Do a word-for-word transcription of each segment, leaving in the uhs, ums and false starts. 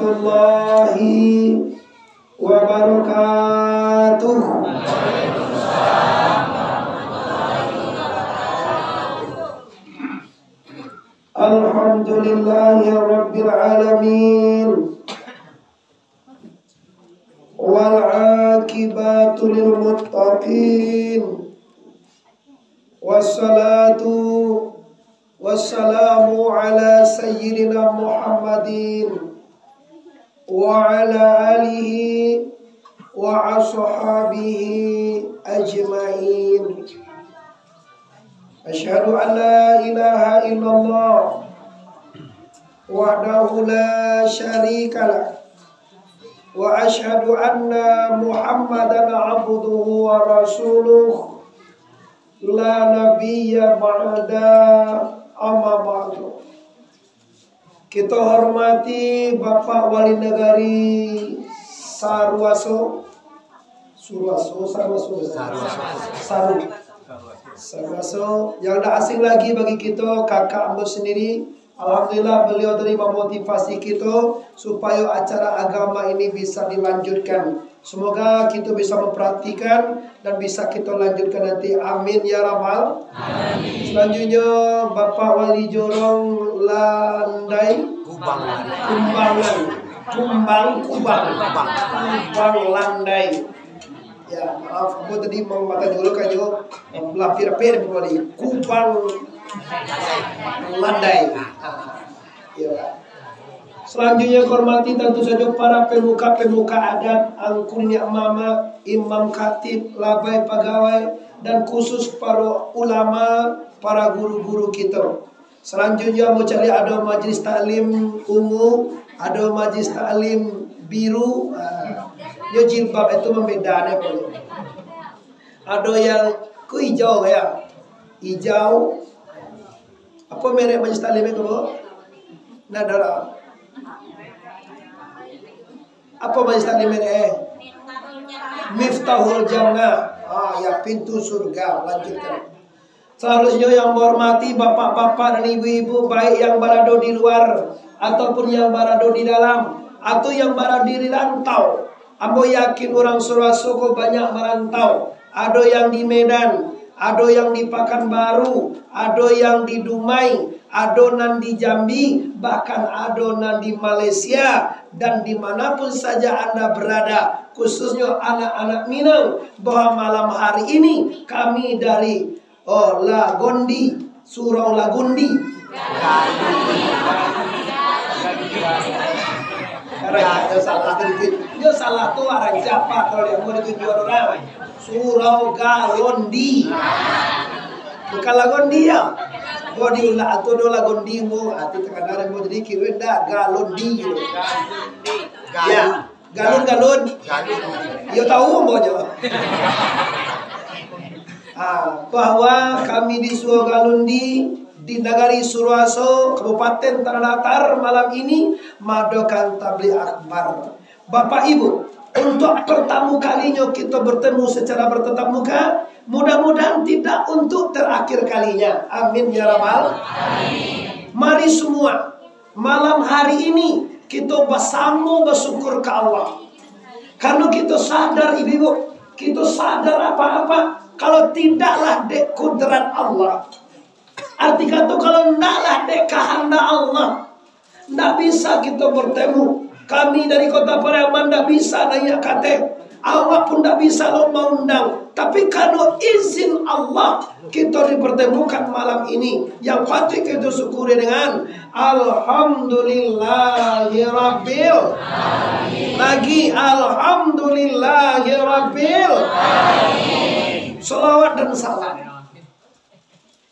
warahmatullahi wabarakatuh. Alhamdulillahi rabbil alamin. Wal aqibatu lil muttaqin. Wassalatu wassalamu ala sayyidina Muhammadin wa ala alihi wa ashabihi ajma'in. Asyhadu an la ilaha illallah wahdahu la syarikalah, wa asyhadu anna Muhammadan abduhu wa rasuluh, la nabiyya ba'da, amma ba'du. Kito hormati Bapak Wali Nagari Saruaso, Suruaso, Saruaso, Saru. Saruaso, yang tak asing lagi bagi kito, kakak ambo sendiri. Alhamdulillah, beliau tadi memotivasi kito supayo acara agama ini bisa dilanjutkan. Semoga kito bisa memperhatikan dan bisa kito lanjutkan nanti. Amin ya rabbal. Amin. Selanjutnya, Bapak Wali Jorong Landai. Kumbang Landai. Kumbang, Kumbang, Kubang. Kubang. Kumbang Landai. Ya, maaf, aku tadi mau mata dulu kan, yo. Lapir-lapir, Bapak Wali. Kumbang Landai. Ya. Selanjutnya, kehormati tentu saja para pemuka-pemuka adat, angku niniak mamak, imam khatib, labai pagawai, dan khusus para ulama, para guru-guru kito. Selanjutnya, ambo cari ado majlis taklim ungu, ado majlis taklim biru. Ah, yo jilbab itu mambeda, ne, Pak. Ado yang ku ijau, ya. Ijau. Apo merek majlis taklim itu, Bu? Nah, dah lah. Apo majlis taklim merek, eh? Miftahul Jannah. Ah, ya, pintu surga. Lanjutkan. Seharusnya yang menghormati bapak-bapak dan ibu-ibu, baik yang barado di luar ataupun yang barado di dalam, atau yang barado di rantau. Ambo yakin urang Suroaso ko banyak marantau. Ado yang di Medan, ado yang di Pakanbaru, ado yang di Dumai, ado nan di Jambi, bahkan ado nan di Malaysia, dan di mana pun saja Anda berada, khususnya anak-anak Minang, bahwa malam hari ini kami dari, oh, Lagondi, Surau Lagundi. Yo salah tu, yo salah tu, urang siapa kalau dia mau ditujuan orang? Surau Galondi. Bukan Lagondi, ya. Oh, di ulah tu do Lagondi mo, ati takana mo, jadi kira ndak Galondi gitu. Ya. Galun, galun. Galun. Yo tahu ambo nyo. Ah, bahwa kami di Surau Galondi, di Nagari Suroaso, Kabupaten Tanah Datar, malam ini mengadakan tabligh akbar. Bapak Ibu, untuk pertama kalinya kita bertemu secara bertatap muka, mudah-mudahan tidak untuk terakhir kalinya. Amin ya rabbal. Amin. Mari semua, malam hari ini, kito basamo basyukur ka Allah. Karena kito sadar, ibu-ibu, kito sadar apa-apa, kalau tidaklah dek kudrat Allah. Arti kato, kalau ndaklah dek kahandak Allah, ndak bisa kito bertemu. Kami dari Kota Pariaman ndak bisa naiak kateh. Awak pun ndak bisa lo maundang. Tapi karena izin Allah, kito dipertemukan malam ini. Yang patut kito syukuri dengan Alhamdulillahirabbil. Lagi, Alhamdulillahirabbil. Salawat dan salam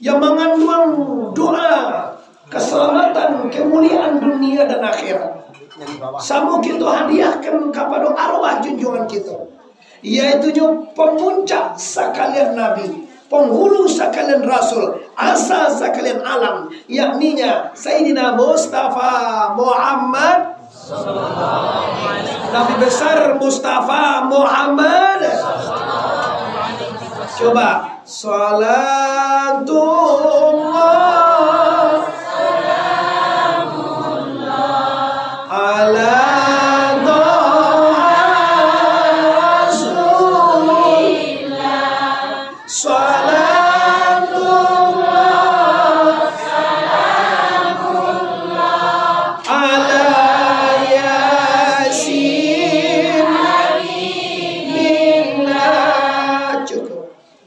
yang mengandung doa keselamatan, kemuliaan dunia dan akhirat. Samo kito hadiahkan kepada arwah junjungan kito, yaitunyo pemuncak sakalian nabi, penghulu sakalian rasul, asa sakalian alam, yakninya Sayyidina Mustafa Muhammad, Nabi Besar Mustafa Muhammad. Coba. Salatullah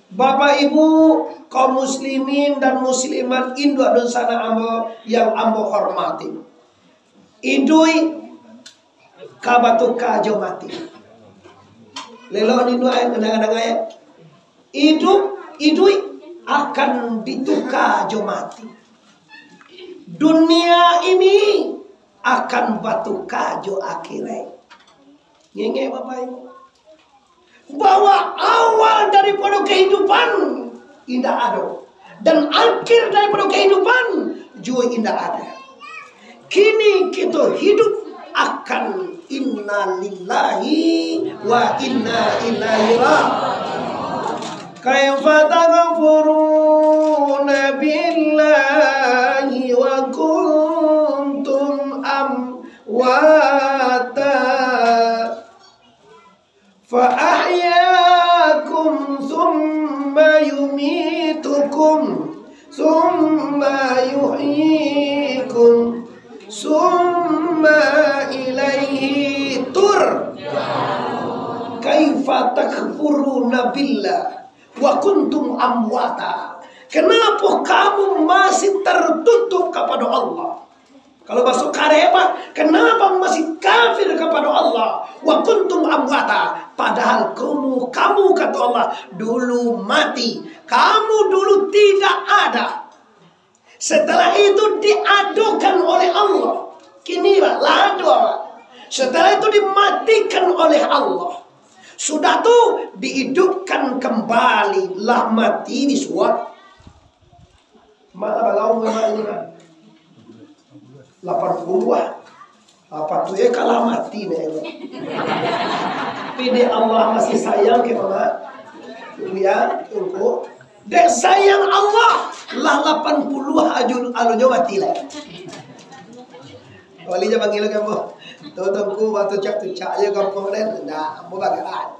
Bapak Ibu, kaum muslimin dan muslimat, induak dunsanak ambo yang ambo hormati. Iduik ka batuka jo mati. Lelok ni induak, eh, kadang-kadang, eh. Iduik, iduik akan dituka jo mati. Dunia ini akan batuka jo akhirat. Ngengek Bapak Ibu. Bahwa awal daripado kahidupan indak ado, dan akhir daripado kahidupan juo indak ado. Kini kito hidup akan inna lillahi wa inna ilaihi raji'un. Kaifa takfuruna billahi wa kuntum amwata fa ahyakum tsumma yumitukum tsumma yuhyikum tsumma ilaihi tur. Kaifa takfuruna billah wa kuntum amwata. Kenapa kamu masih tertutup kepada Allah? Kalau baso kareh, Pak, kenapa masih kafir kepada Allah? Wa kuntum amwata, padahal kamu, kamu, kata Allah, dulu mati. Kamu dulu tidak ada. Setelah itu diadokan oleh Allah. Kini lah, lah ado, Pak. Setelah itu dimatikan oleh Allah. Sudah tu dihidupkan kembali, lah mati disuak. Malah balaung memang ini kan. Lapan puluah. Apa tu ya kalah mati nih. Tapi dek Allah masih sayang ke mama. Ya, tunggu. Dek sayang Allah, lah lapan puluah aju alunyo mati lah. Wali je panggil kan, boh. Tu tunggu waktu cak tu cak je kampung den. Nah, ambo bagaran.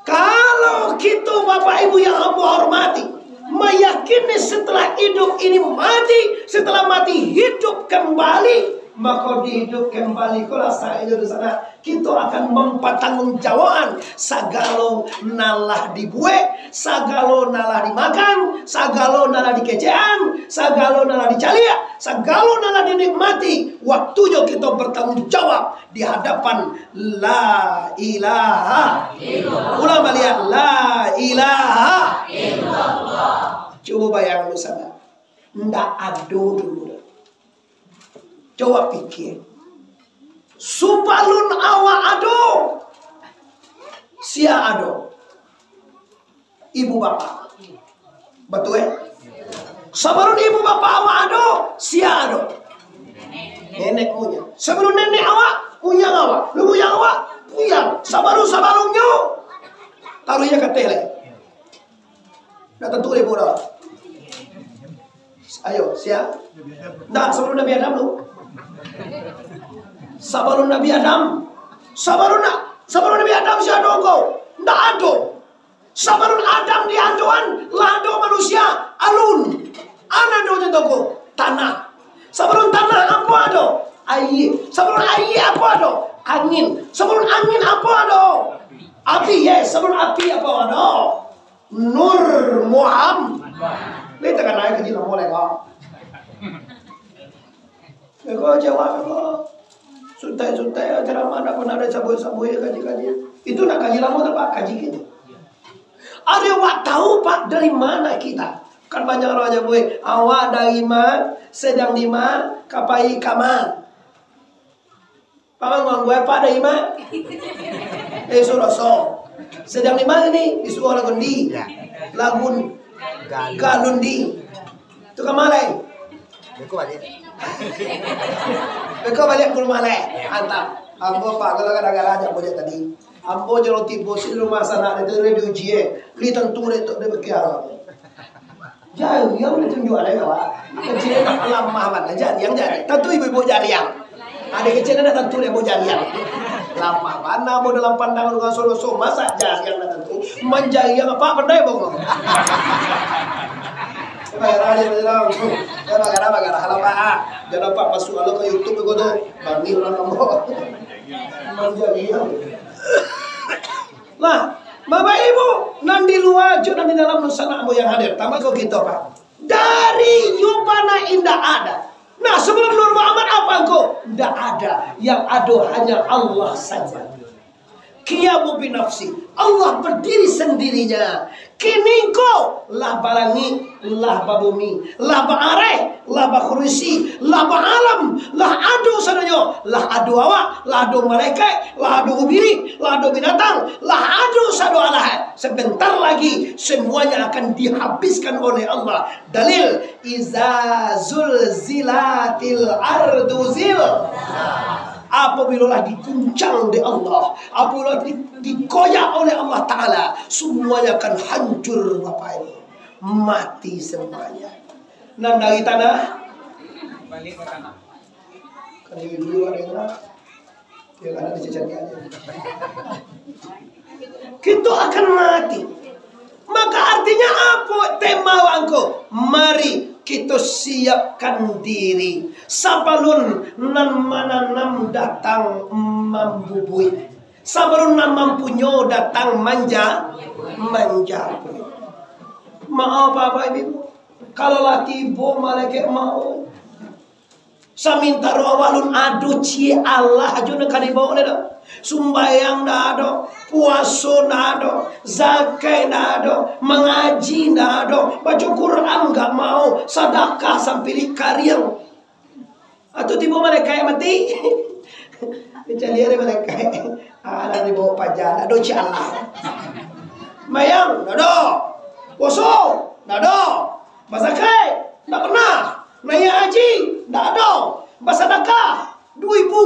Kalau kito, Bapak Ibu yang ambo hormati, meyakini setelah hidup ini mati, setelah mati hidup kembali, maka di hidup kembali ko lah sainyo di sana, kito akan mampatanggungjawabkan sagalo nan lah dibuek, sagalo nan lah dimakan, sagalo nan lah dikecekan, sagalo nan lah dicaliak, sagalo nan lah dinikmati. Waktunyo kito bertanggung jawab di hadapan La ilaha illallah. Ulang baliak, La ilaha illallah. Cubo bayangkan sanak. Ndak ado dulu. Coba pikir. Sabalun awak ado, sia ado? Ibu bapak. Batua, eh? Sabalun ibu bapak awak ado, sia ado? Nenek muyang. Sabalun nenek awak, muyang awak. Lu muyang awak, muyang. Sabalun-sabalunnyo, taruih ka ateh lai. Ndak tantu dek ibu dah. Ayo, sia? Ndak, sabalun Nabi Adam lu. Sabalun Nabi Adam. Sabalun na-, sabalun Nabi Adam sia ado ko? Ndak ado. Sabalun Adam diadoan, lah ado manusia, alun. An ado contoh ko, tanah. Sabalun tanah apo ado? Aia. Sabalun aia apo ado? Angin. Sabalun angin apo ado? Api, yes. Sabalun api apo ado? Nur Muhammad. Lai takana kaji lamo lai ko. Beko jawab beko. Sutai-sutai ceramah, ndak pernah ado sabuik-sabuik kaji-kaji. Itu nak kaji lamo tu, Pak, kaji kini. Ari awak tahu, Pak, dari mana kita? Kan banyak urang nyabuik, awak dari ma, sadang di ma, ka pai ka ma. Paman nganggu, Pak, dari ma? Eh, Suroso. Sadang di ma ni? Di Suwalagundi. Ya. Lagun. Galundi. Tu ka ma lai? Beko baliak. Beko baliak ka rumah lai. Antah. Ambo, Pak, kalau gara-gara aja bojek tadi. Ambo jo roti bosin rumah sanak itu diuji, eh. Li tantu dek tu dia berkiara. Jariang ditunjuk alai, Pak. Kecil lamah bana, jariang, jariang. Tantu ibu-ibu jariang. Ado kecil ndak tantu dek ibu jariang. Lamah bana, ambo dalam pandangan urang Suroso, masa jariang ndak tantu? Manjariang apo bana, Bang? Bagara aja, bagara. Ya, bagara, bagara. Alah, Pak. Jan apak masuk alo ka YouTube ko tu. Bangih urang ambo. Manjariang. Nah, Bapak Ibu, nan di lua jo nan di dalam, dunsanak ambo yang hadir, tamasuak kito, Pak. Dari Yubana indak ada. Nah, sebelum Nur Muhammad apa angko? Ndak ada. Yang ado hanya Allah saja. Qiyamu binafsi. Allah berdiri sendirinya. Kini ko lah balangik, lah babumi, lah baareh, lah bakurusi, lah baalam, lah ado sadonyo, lah ado awak, lah ado malaikat, lah ado ubiri, lah ado binatang, lah ado sado alah. Sebentar lagi semuanya akan dihabiskan oleh Allah. Dalil, iza zulzilatil ardu zil. Apabila lah diguncang dek Allah, apabila di-, dikoyak oleh Allah Ta'ala, semuanya akan hancur, Bapak Ibu. Mati semuanya. Nan dari tanah, balik ke tanah. Kan dulu ada yang, ya, kan ada cecak dia. Kito akan mati. Maka artinya apo tema wak angko? Mari kito siapkan diri sabalun nan mananam datang mambubuih, sabalun nan mampunyo datang manja-, manjapuik. Maaf, Bapak Ibu, kalau lah tibo malaikat maut, samantaro awak alun ado ciek alah jo nan ka dibaok lai doh. Sumbayang ndak ado, puaso ndak ado, zakat ndak ado, mangaji ndak ado, baco Quran ndak mau, sadakah sampilik kariang. Atau tibo malaikat mati. Dicaliak dek malaikat. Ah, lah dibaok paja, ndak ado ciek alah. Sumbayang, ndak ado. Puaso, ndak ado. Bazakat, ndak pernah. Naiak haji, ndak ado. Basadakah, duo ibu.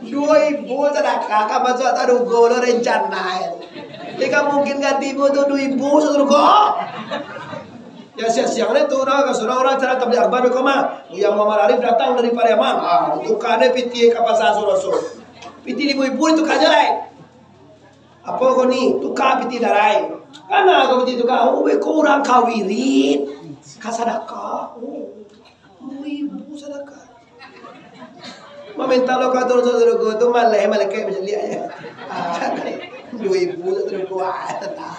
Duo ibu sadakah, ka masuak sarugo lo rencana. Jadi, ka mungkin ka tibo tu duo ibu sarugo. Yo, siang-siang ni tu, nah, ka surau urang acara tabligh akbar di koma. Buya Muhammad Arif datang dari Pariaman. Ah, tuka ni pitih ka pasar Suroso. Pitih limo ibu ditukar je lai. Apo ko ni? Tuka pitih darai. Kana ko pitih tuka? Oh, beko urang ka wirid, ka sadakah. Oh, duo ibu sadakah. Mamintak lo ka turun sarugo tu, malah malaikat bacaliak je. Ah, duo ibu sarugo, ah, tetap.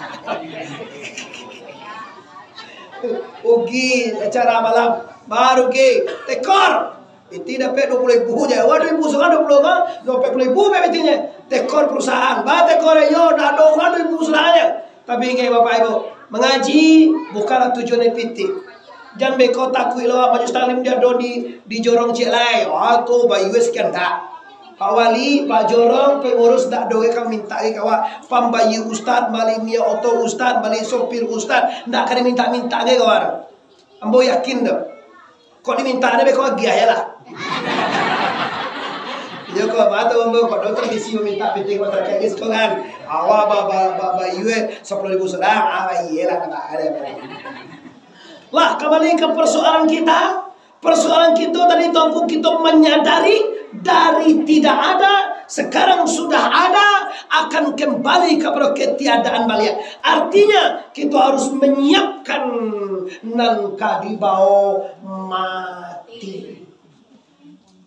Ugi acara malam, baru ge tekor. Pitih dapek duo puluah ribu je. Wah, duo ribu surang, duo puluah urang, duo puluah ribu dapek pitihnyo. Tekor perusahaan. Ba tekor iyo, ndak ado urang duo ribu surang je. Tapi ingat, Bapak Ibu, mangaji bukanlah tujuan nan pitih. Jan beko takuik lo, Majelis Taklim di ado di, di jorong ciek lai. Wah, tu bayia sakian tak. Pak Wali, Pak Jorong, pengurus ndak ado ka mintak ka awak. Pambayia ustad, bali minyak oto ustad, bali sopir ustad, ndak ka dimintak-mintak ka awak. Ambo yakin tu. Kok dimintak nyo beko agiah je lah. Iyo ko, ma tu ambo ko, do tradisi mamintak pitih masyarakat ni siko kan. Awak ba, ba, ba, bayia sapuluah ribu surang, ah, bayia lah, ndak ado. Lah, kambali ka persoalan kita. Persoalan kito tadi, Tuanku, kito manyadari dari tidak ada, sekarang sudah ada, akan kembali kepada ketiadaan baliak. Artinya, kito harus manyiapkan nan ka dibaok mati.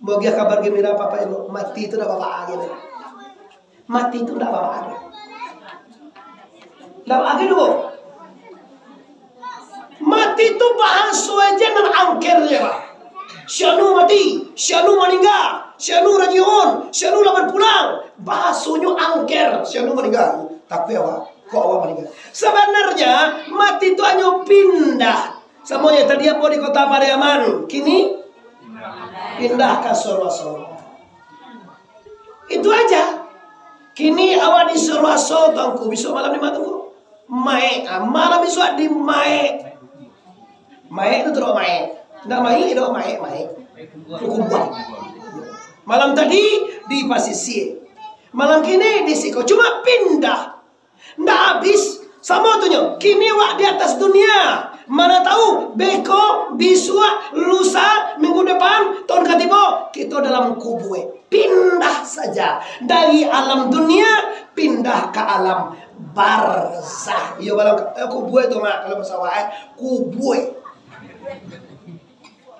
Bagiah kabar gembira, Bapak Ibu, mati tu ndak baa-baa agiah. Mati tu ndak baa-baa agiah. Ndak baa-baa agiah doh. Mati tu bahaso aja nan angker je, Pak. Si anu mati, si anu maningga, si anu rajiun, si anu lah bapulang. Bahasonyo angker, si anu maningga. Takuik awak, kok awak maningga. Sabanarnya, mati tu hanyo pindah. Samo je tadi ambo di Kota Pariaman, kini pindah ka Suroso. Itu aja. Kini awak di Suroso, Tuanku, bisuak malam di ma, Tuanku? Maek. Ah, malam bisuak di Maek. Maek tu taruih Maek. Ndak Maek, ndak Maek, Maek. Kubuang. Malam tadi di Pasisia. Malam kini di siko. Cuma pindah. Ndak abih, samo tu nyo. Kini awak di atas dunia. Mana tahu, beko, bisuak, lusa, minggu depan, tahun ka tibo, kito dalam kubua. Pindah saja. Dari alam dunia, pindah ka alam barzah. Iyo, balam, eh, kubua tu, Mak, kalau bahasa awak, eh, kubua.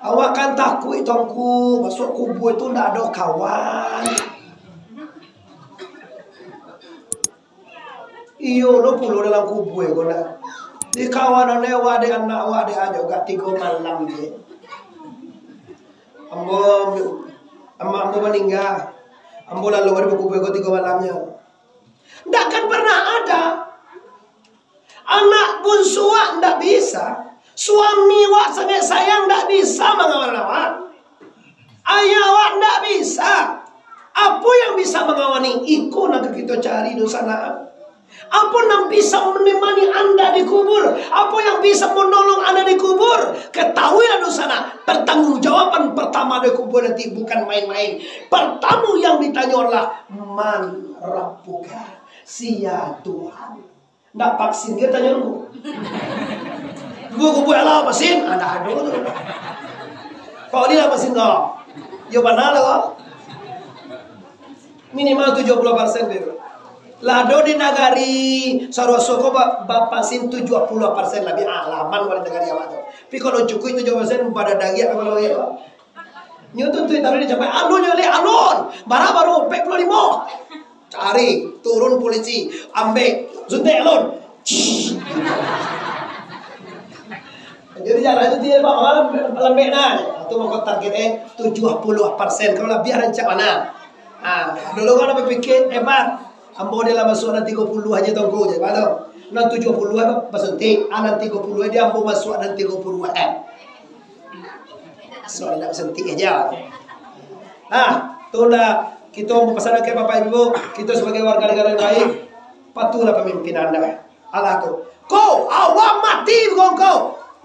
Awak kan takuik, Tuanku, masuak kubua tu ndak ado kawan. Iyo lo pulo dalam kubua ko nah. Di kawanan awak dek anak awak dek ajo gak tigo malam je. Ambo, amak ambo maningga. Ambo lalu dari kubua ko tigo malamnyo. Ndak akan pernah ada. Anak bunsu awak ndak bisa. Suami awak sangaik sayang ndak bisa mangawan awak. Ayah awak ndak bisa. Apo yang bisa mangawani? Iko nan ka kito cari dunsanak. Apo nan bisa manemani anda di kubur? Apo yang bisa manolong anda di kubur? Ketahuilah dunsanak, pertanggungjawaban pertama di kubur nanti bukan main-main. Pertama yang ditanyo adalah, "Man Rabbuka?" Sia Tuhan? Ndak vaksin dia tanyo dulu. Gua gua buat lah vaksin, ada ada tu. Kau ni lah vaksin kau. Yo benar lah kau. Minimal tujuh puluh persen dia. Lah do di nagari Saroso ko ba, ba vaksin tujuh puluh persen lebih alaman dari nagari awak tu. Tapi kalau cukup tujuh persen pada daging apa lagi kau? Nyo tu tu tadi dicapai alun nyo leh alun. Bara baru empat puluh lima. Cari, turun polisi, ambek, suntik alun. Jadi jalan tu dia bawa lambek nah. Tu mako target eh tujuh puluh persen. Kalau lebih rancak mana? Ah, dulu kan berpikir hebat. Ambo dia lah masuk nan tiga puluh aja tongko je, betul? Nan tujuh puluh apa? Basuntik, ah, nan tiga puluh dia ambo masuk nan tiga puluh eh. Soal nak sentik aja. Nah, tu lah kita mau pesan ke Bapak Ibu, kita sebagai warga negara yang baik, patuhlah pemimpin anda. Alah tu. Ko, awak mati ko ko.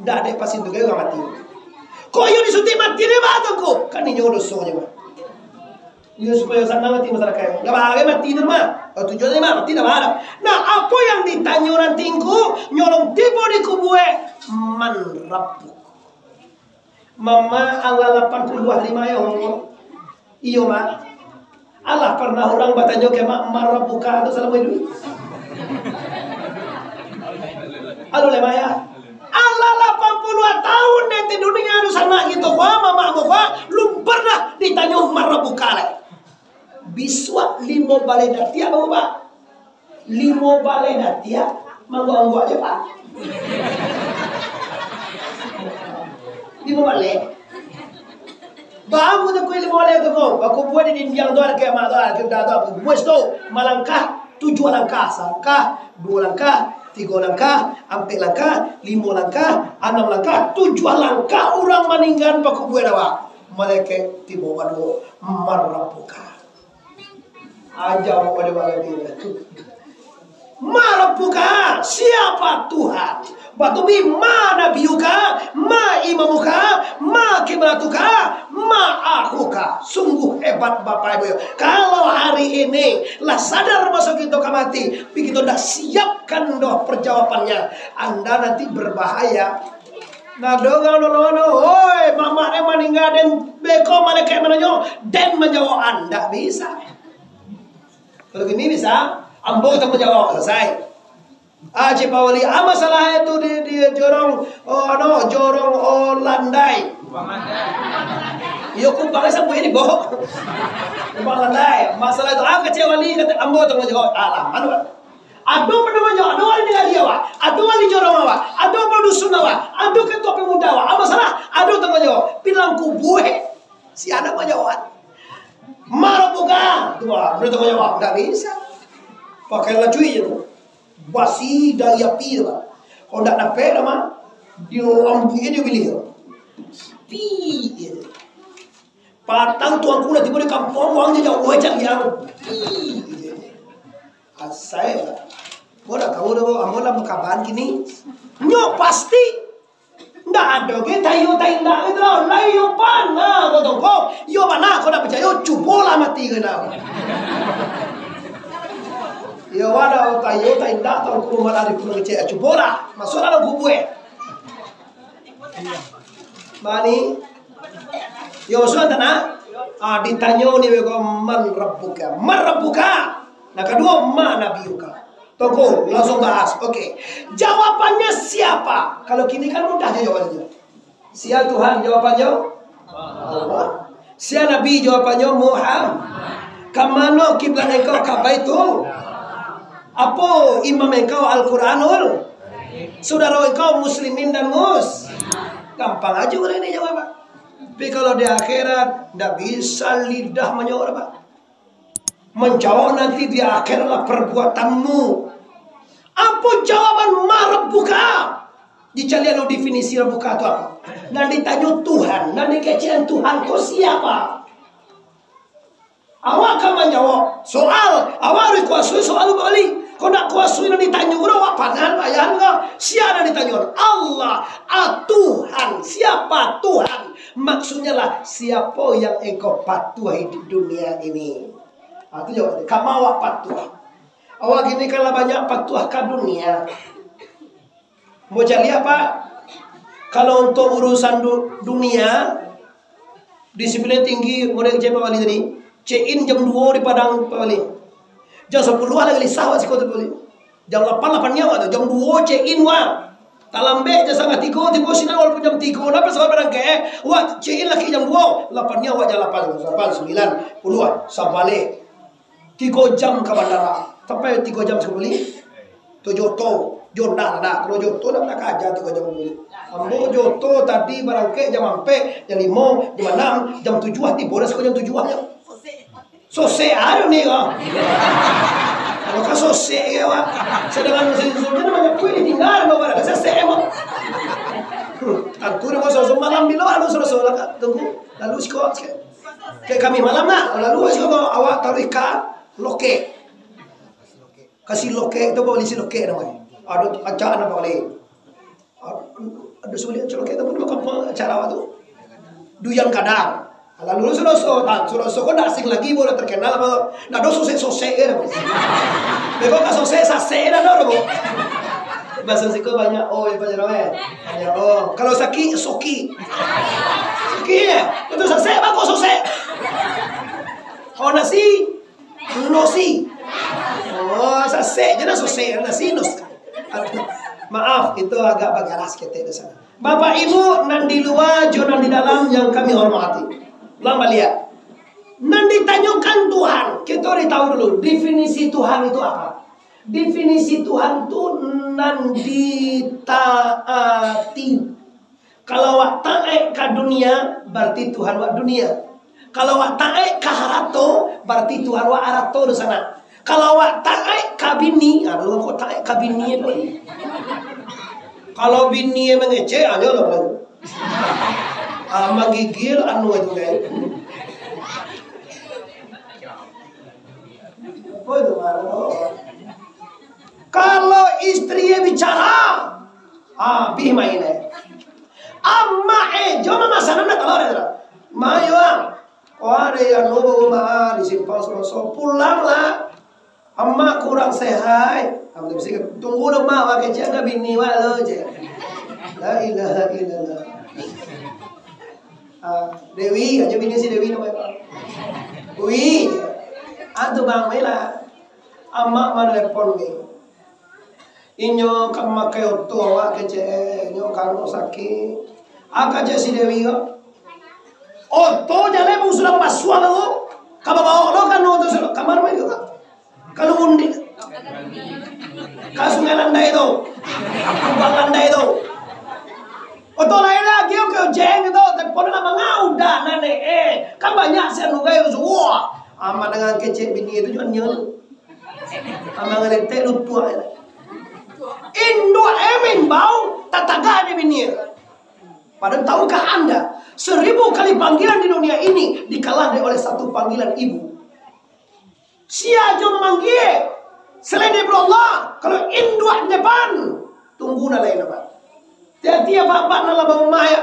Ndak ada pasin tu orang mati. Ko iyo disuntik mati ni bah tu ko. Kan inyo dosa je bah. Iyo supaya sanang hati masyarakat. Ndak bagai mati tu mah. Kalau tujuan ni mah mati dah ada. Nah, apa yang ditanyo nanti ko nyolong tibo di kubur eh? Man Rabbuk. Mama Allah lapan puluh hari mah ya Allah. Iyo mah. Allah pernah orang batanyo ke mak marabuka tu salamo iduik. Aduh le maya. Allah lapan puluh tahun di dunia tu sanak gitu kwa mamak mo kwa lum pernah ditanyo marabuka le. Bisuak limo baleh datiak baru pak. Limo baleh datiak, mangguak-angguak je, Pak. Limo baleh. Bamu tu kuih limo baleh tu ko. Bakumpua di dindiang tu, ada kiamat tu, ada kiamat tu. Bus tu, malangkah, tujuh langkah. Salangkah, dua langkah, tiga langkah, ampek langkah, limo langkah, anam langkah, tujuh langkah urang maninggan bakumpua dawa. Malaikat tibo baduo, marabuka. Aja awak pada bagati. Ma rabbuka, siapa Tuhan? Batubi ma nabiyuka, ma imamuka, ma kiblatuka, ma akhuka. Sungguh hebat Bapak Ibu. Kalau hari ini lah sadar masa kita ka mati, tapi kita ndak siapkan doh perjawabannya, anda nanti berbahaya. Nah, doh, doh, doh, doh, oi, mamak den maningga, den beko malaikat mananyo, den manjawab, "Andak bisa." Kalau gini bisa, ambo tangguang jawab, selesai. Ah, Cik Pak Wali, ah, masalah itu di, di jorong, oh, ano, jorong, oh, landai. Iyo, Kupang sampai ini, Bo. Kupang landai. Masalah itu, ah, kecil Wali, kata, ambo tangguang jawab. Alah, mano, Pak? Ado panama awak, ado wali nagari awak, ado wali jorong awak, ado kepala dusun awak, ado ketua pemuda awak. Apa salah? Ado tangguang jawab. Bilang kubuih, si anak manjawab. Marabuka. Tu, ah, ado tangguang jawab. Ndak bisa. Pakai lacui je tu. Basi dari api tu, Pak. Kalau ndak dapek dah, mah, di lampu je dia pilih tu. Pi je. Patang tuanku lah tibo di kampuang, wang je jauah cak liang. Asai lah. Kau dah tahu dah, ambo lah bakaban kini. Nyo pasti. Ndak ado ge tayo taindak gitu lah. Lah iyo bana kau tu, kau. Iyo bana kau ndak picayo, cubolah mati kau dah. Iyo bana tayo taindak, tahu kau malah di pulau kecil, cubolah. Masuklah dalam kubur, eh. Mani, yo sudah tanah. Ah, ditanyo ni beko, "Man rabbuka?" "Man rabbuka?" Nah, kaduo, "Ma nabiyuka?" Toko langsung bahas. Oke. Jawabannya siapa? Kalau kini kan mudah je jawabannya. Sia Tuhan? Jawabannya Allah. Sia Nabi? Jawabannya Muhammad. Ka mano kiblat engkau? Ka Baitul. Apo imam engkau Al-Quranul? Saudara engkau muslimin dan mus? Gampang aja urang ni jawab, Pak. Tapi kalau di akhirat, ndak bisa lidah manjawab, Pak. Manjawab nanti di akhirat lah perbuatanmu. Apo jawaban ma rabbuka? Dicaliak lu definisi rabbuka tu apo? Nan ditanyo Tuhan, nan dikecekan Tuhan tu siapa? Awak ka manjawab soal, awak harus kuasui soal baliak. Kok ndak kuasui nan ditanyo, awak pangan, payah ko. Sia nan ditanyo? Allah, ah, Tuhan. Siapa Tuhan? Maksudnya lah, siapa yang engkau patuhi di dunia ini? Ah, tu jawabannya. Kama awak patuh. Awak kini kan lah banyak patuh ka dunia. Mau cari apa? Kalau untuk urusan du-, dunia, disiplin tinggi, model kecek Pak Wali tadi. Check in jam dua di Padang, Pak Wali. Jam sapuluah lagi lisah awak siko tu, Pak Wali. Jam lapan, lapan nyo awak tu. Jam dua check in, wah. Talambek jam satangah tigo, tibo sinan walaupun jam tigo. Napa sabab barangkek, eh? Wah, check in lagi jam dua. Lapan nyo awak jam lapan, lapan, sambilan, sapuluah, sabaleh. Tigo jam ka bandara. Sampai tigo jam sakali. Tu jo oto, jo Honda lah. Kalau jo oto, ndak pernah ka aja tigo jam sakali. Ambo jo oto tadi barangkek jam ampek, jam limo, jam anam, jam tujuah tibo dah siko jam tujuah nyo. Sosek ayo ni ko. Kalau ka sosek ya, Wak. Sedangkan musim sunyi banyak kuih ditinggal, bawa dah sosek emang. Hmm, tantu dah mau sosok malam bilo, anu sosok lah, Kak. Tunggu, lalu siko, siko. Kek kami malam nak, lalu siko awak taruh ikan, lokek. Kasi lokek tu, polisi lokek namonyo. Ado acak namo polisi. Ado sulik acak lokek tu, bukan apa cara tu. Duyan kadang. Lalu Suroso, ah, Suroso ko ndak asing lagi, boleh terkenal apa. Ndak ado sosek-sosek kan. Beko ka sosek, sasek dah ado, Bu. Bahasa siko banyak, oh, ya, banyak, eh. Banyak, oh. Kalau sakik, soki. Soki, ya? Itu sasek, bako sosek. Oh, nasi, nosi. Oh, sasek je lah sosek, nasi, nos. Maaf, itu agak bagaras ketek di sana. Bapak Ibu, nan di lua jo nan di dalam yang kami hormati. Ulang baliak. Nan ditanyokan Tuhan, kita harus tahu dulu, definisi Tuhan itu apa? Definisi Tuhan tu nan ditaati. Kalau awak taat ka dunia, berarti Tuhan awak dunia. Kalau awak taat ka harato, berarti Tuhan awak harato di sana. Kalau awak taat ka bini, ah, kalau kok taat ka bini tu. Kalau bini mangecek, ah, nyo lah. Ah, manggigil anu itu kan. Apa itu ngaran? Kalau istri bicara, habis main eh. Amak eh, jo mamasanan dah kalau ada. Mayo ang. Oh, ada yang nobo rumah di simpang Suroso. Pulanglah. Amak kurang sehat. Amak tu bisi, "Tunggu dulu, Mak, wak kecek ka bini wak lo," cek. La ilaha illallah. Ah, Dewi, aja bini si Dewi namonyo. Wi. Ah, tu bang, baiklah. Amak manelepon ni. Inyo ka makai oto awak kecek, inyo ka rumah sakit. Ah, kecek si Dewi ko. Oto jaleh pun sudah masuak tu. Ka babaok lo kan oto sudah. Kamar mai ko. Kalau undi. Ka Sungai Landai tu. Kubang Landai tu. Oto lain lagi, oke, ojeng tu. Tapi pun nak mangau dah, nane, eh. Kan banyak si anu gai tu. Wah. Amak dengan kecek bini tu juo nyo. Amak ngeletek lutuak. Induak emin bau, tatagak di bini. Padahal tahukah Anda, seribu kali panggilan di dunia ini dikalahkan oleh satu panggilan ibu. Sia jo mamanggie selain daripada Allah, kalau induak depan, tunggu nan lain, Pak. Tiap-tiap bapak nan lah barumah, ya.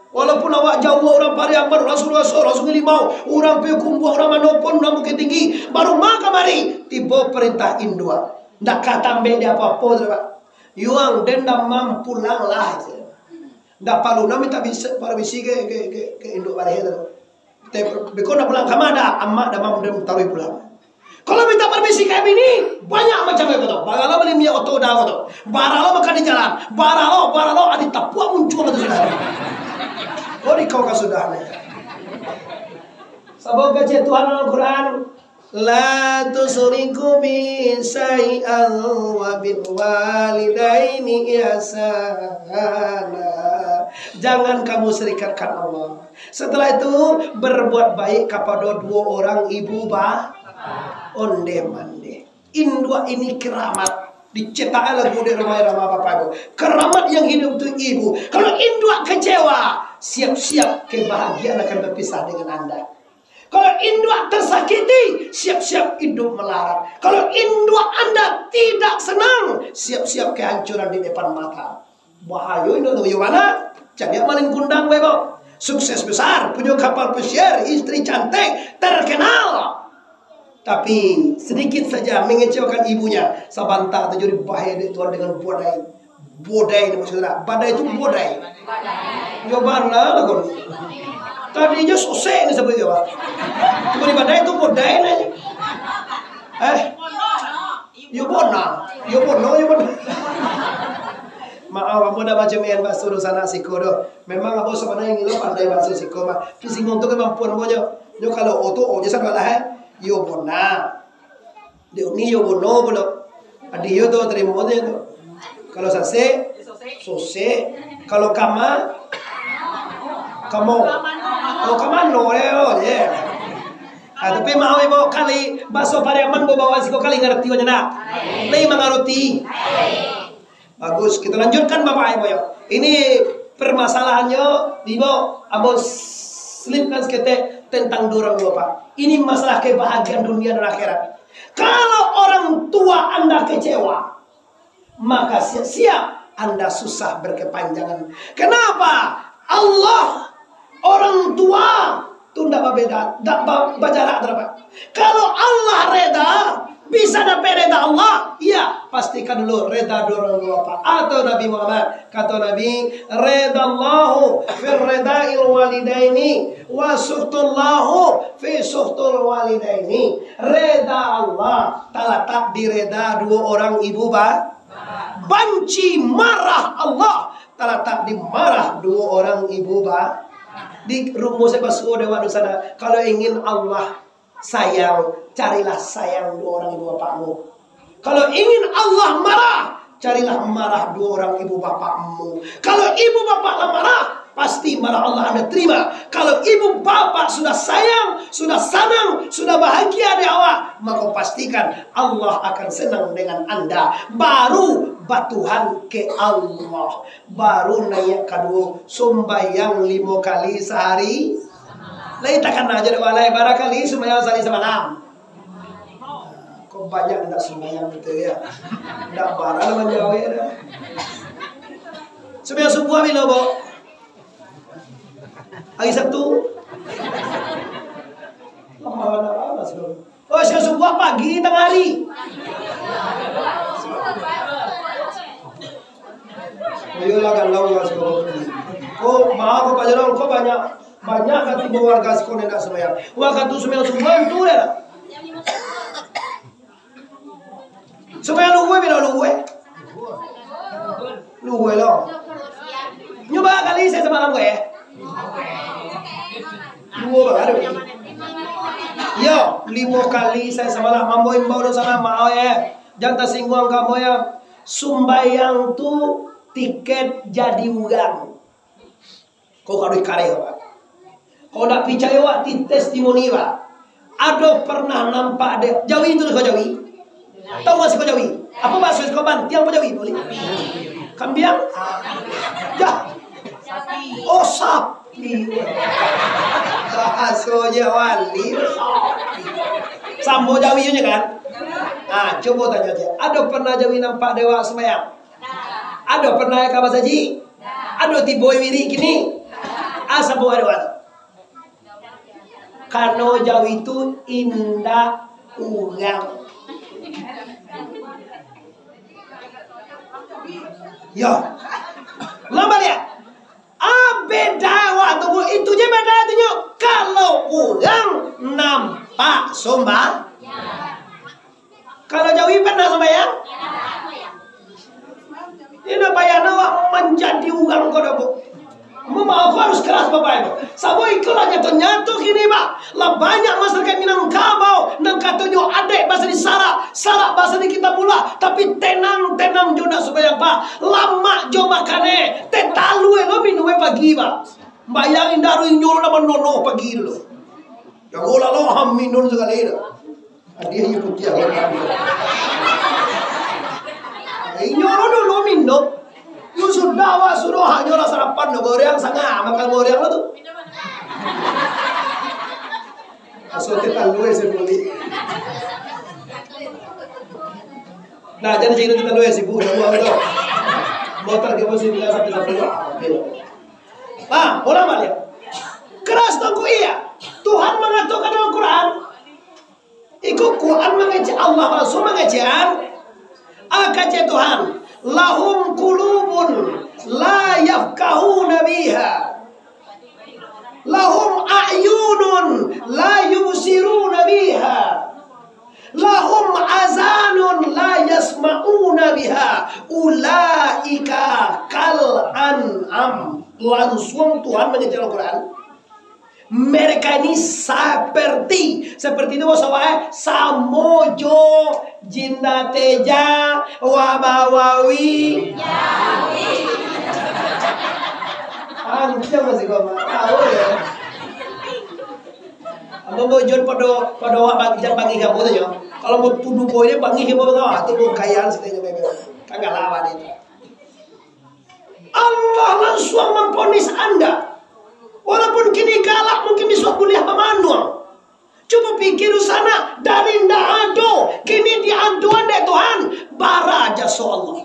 Walaupun awak jauah, urang Pariaman, urang Suroso, urang Sungai Limau, urang Payakumbuah, urang Manopon, urang Bukittinggi, barumah kamari, tibo parintah induak. Ndak ka tambek di apo-apo tu, Pak. Yuang, den damam, pulanglah, cek. Ndak paralu nak minta bisa, permisi ke, ke, ke, ke induak bareh tu. Te-, beko nak pulang kama dah, amak damam, den taruih pulang. Kalau minta permisi ka bini, banyak macam kayak gitu. Baralo bali minyak oto dah gitu. Baralo makan di jalan. Baralo, baralo adi tapuak muncuang tu sudah. Oh, di kau ka sudah ni. Sabab kecek Tuhan dalam Quran. La tusyriku bi syai'an wa bil walidaini ihsana. Jangan kamu serikatkan Allah. Setelah itu, berbuat baik kapado duo orang ibu ba-, onde mande. Induak ini keramat. Dicetak lagu di rumah, rumah bapak ibu. Keramat yang hidup tu ibu. Kalau induak kecewa, siap-siap kebahagiaan akan berpisah dengan anda. Kalau induak tersakiti, siap-siap induak melarat. Kalau induak anda tidak senang, siap-siap kehancuran di depan mata. Bahayo induak tu, yo mana? Caliak Malin Kundang, bebo. Sukses besar, punya kapal pesiar, istri cantik, terkenal. Tapi sedikit saja mengecewakan ibunya, sabanta tu jadi bahaya dek Tuhan dengan bodai. Bodai ni maksudnya, badai tu bodai. Yo bana lah kau ni. Tadi je sosek ni sampai ke bawah. Cuma di badai tu bodai ni. Eh? Yo bona. Yo bono, yo bona. Maaf, ambo dah macam-macam bahaso dunsanak siko doh. Memang ambo sabananyo ingin lo pandai bahaso siko mah. Tapi singgung tu kemampuan ambo nyo. Nyo kalau o tu o je sadolah, eh. Yo bona. Dek uni yo bono pulo. Adi yo tu tarimo je tu. Kalau sasek, sosek. Kalau kama, kamo. Oh, kamano, eh, oh, yeah. Ah, tapi maaf ibu, kali bahaso Pariaman babawa siko kali ngerti aja nak. Lai mangaroti. Bagus, kita lanjutkan Bapak Ibu ya. Ini permasalahannya ibu, ambo selipkan seketek tentang dorang dua Pak. Ini masalah kebahagiaan dunia dan akhirat. Kalau orang tua anda kecewa, maka siap-siap anda susah berkepanjangan. Kenapa? Allah, orang tua tu ndak babeda, ndak ba-, bajarak tu, Pak. Kalau Allah reda, bisa dapat reda Allah, iya, pastikan dulu reda dulu orang tua, Pak. Atau Nabi Muhammad, kata Nabi, "Redallahu fir redail walidaini, wa suhtullahu fi suhtul walidaini." Reda Allah talatak di reda dua orang ibu ba-, banci marah Allah talatak di marah dua orang ibu ba-, di rumus saya basuo dewa di sana. Kalau ingin Allah sayang, carilah sayang dua orang ibu bapakmu. Kalau ingin Allah marah, carilah marah dua orang ibu bapakmu. Kalau ibu bapak lah marah, pasti marah Allah anda terima. Kalau ibu bapak sudah sayang, sudah sanang, sudah bahagia di awak, maka pastikan Allah akan senang dengan anda. Baru batuhan ke Allah. Baru naiak kaduo, sumbayang limo kali sahari. Lai takana aja dek walai, bara kali sumbayang sahari samalam. Kok banyak ndak sumbayang gitu ya. Ndak bara lah manjawab dah. Sumbayang subuah bilo, Bo? Hari Sabtu. Lama, lama, lama, sebelum. Oh, sumbayang subuah pagi, tangah hari. Iyolah, galau lah siko. Ko, maaf, Pak Jarong, ko banyak, banyak ka tibo warga siko nan indak sumbayang. Wakatu sumbayang subuah tu lah. Sumbayang luhua, bilo luhua? Luhua lo. Nyo bara kali sahari samalam ko, eh? Duo bara, aduh. Yo, limo kali sahari samalam. Ambo imbau dek sanak, maaf, eh. Jan tasingguang ka ambo, yo. Sumbayang tu tiket jadi urang. Kau kalau dikareh, Pak. Kau ndak picayo, Pak, di testimoni, Pak. Ado pernah nampak dek jawi tu, kau jawi? Tahu nggak sih kau jawi? Apa bahasa kau, bantiang apa jawi? Boleh? Kambiang? Dah. Oh, sapi. Bahasanya wali. Samo jawi je kan? Ah, coba tanya aja. Ado pernah jawi nampak dewa sembahyang? Ado pernah ka masajik? Ado tibo wirik kini? Asa buah doa tu. Kano jawi tu indak urang. Yo. Lama lihat. Ah, beda waktu itu je beda tu nyo. Kalau urang nampak somba, Kalau jawi pernah sumbayang? Indak payah awak manjadi urang ko doh, Bu. Mau ko harus keras, Bapak Ibu. Sabab iko lah nyato-nyato kini, Pak. Lah banyak masyarakat Minangkabau nan kato Tenang jo nak sumbayang, Pak. Lamak jo makan, eh. Teh talua lo minum, eh, pagi, Pak. Bayangin dari inyo lo manonoh pagi lo. Jago lah lo, ham minum sakali tu. Hadiah iyo putiah lo. Inyo lo dulu minum. Yo sudah, Pak, suruh hanyo lah sarapan lo, goreng sanga, makan goreng lo tu. Aso teh talua, eh, saya beli. Nah, jadi cerita kita dulu ya, sibuk, ya, buang tu. Motor ke pun sembilan sampai sepuluh. Oke. Ah, ulang balik. Keras tongku iya. Tuhan mengatakan dalam Quran. Iko Quran mengecek Allah, Rasul mengecekan. Ah, kecek Tuhan. "Lahum qulubun la yafqahuna biha. Lahum a'yunun la yubsiruna biha. Lahum azanun la yasma'una biha. Ulaika kal an'am." Langsung Tuhan mengecek Al-Quran. Mereka ini seperti, seperti itu, bos, apa, eh? Samo jo jin dateja, wabawawi. Ancang masih kau tahu ya. Ambo mau jon pado, pado awak bang-, jan bangih kamu tu, yo. Kalau mau tuduh boy dia bangih kamu tu, ah, tu mau kayaan sebenarnya, bebe. Kan galak awak ni. Allah langsung mamponis Anda. Walaupun kini galak, mungkin bisuak buliah bamanuang. Cubo pikir di sana, dari ndak ado, kini diadoan dek Tuhan, bara jaso Allah.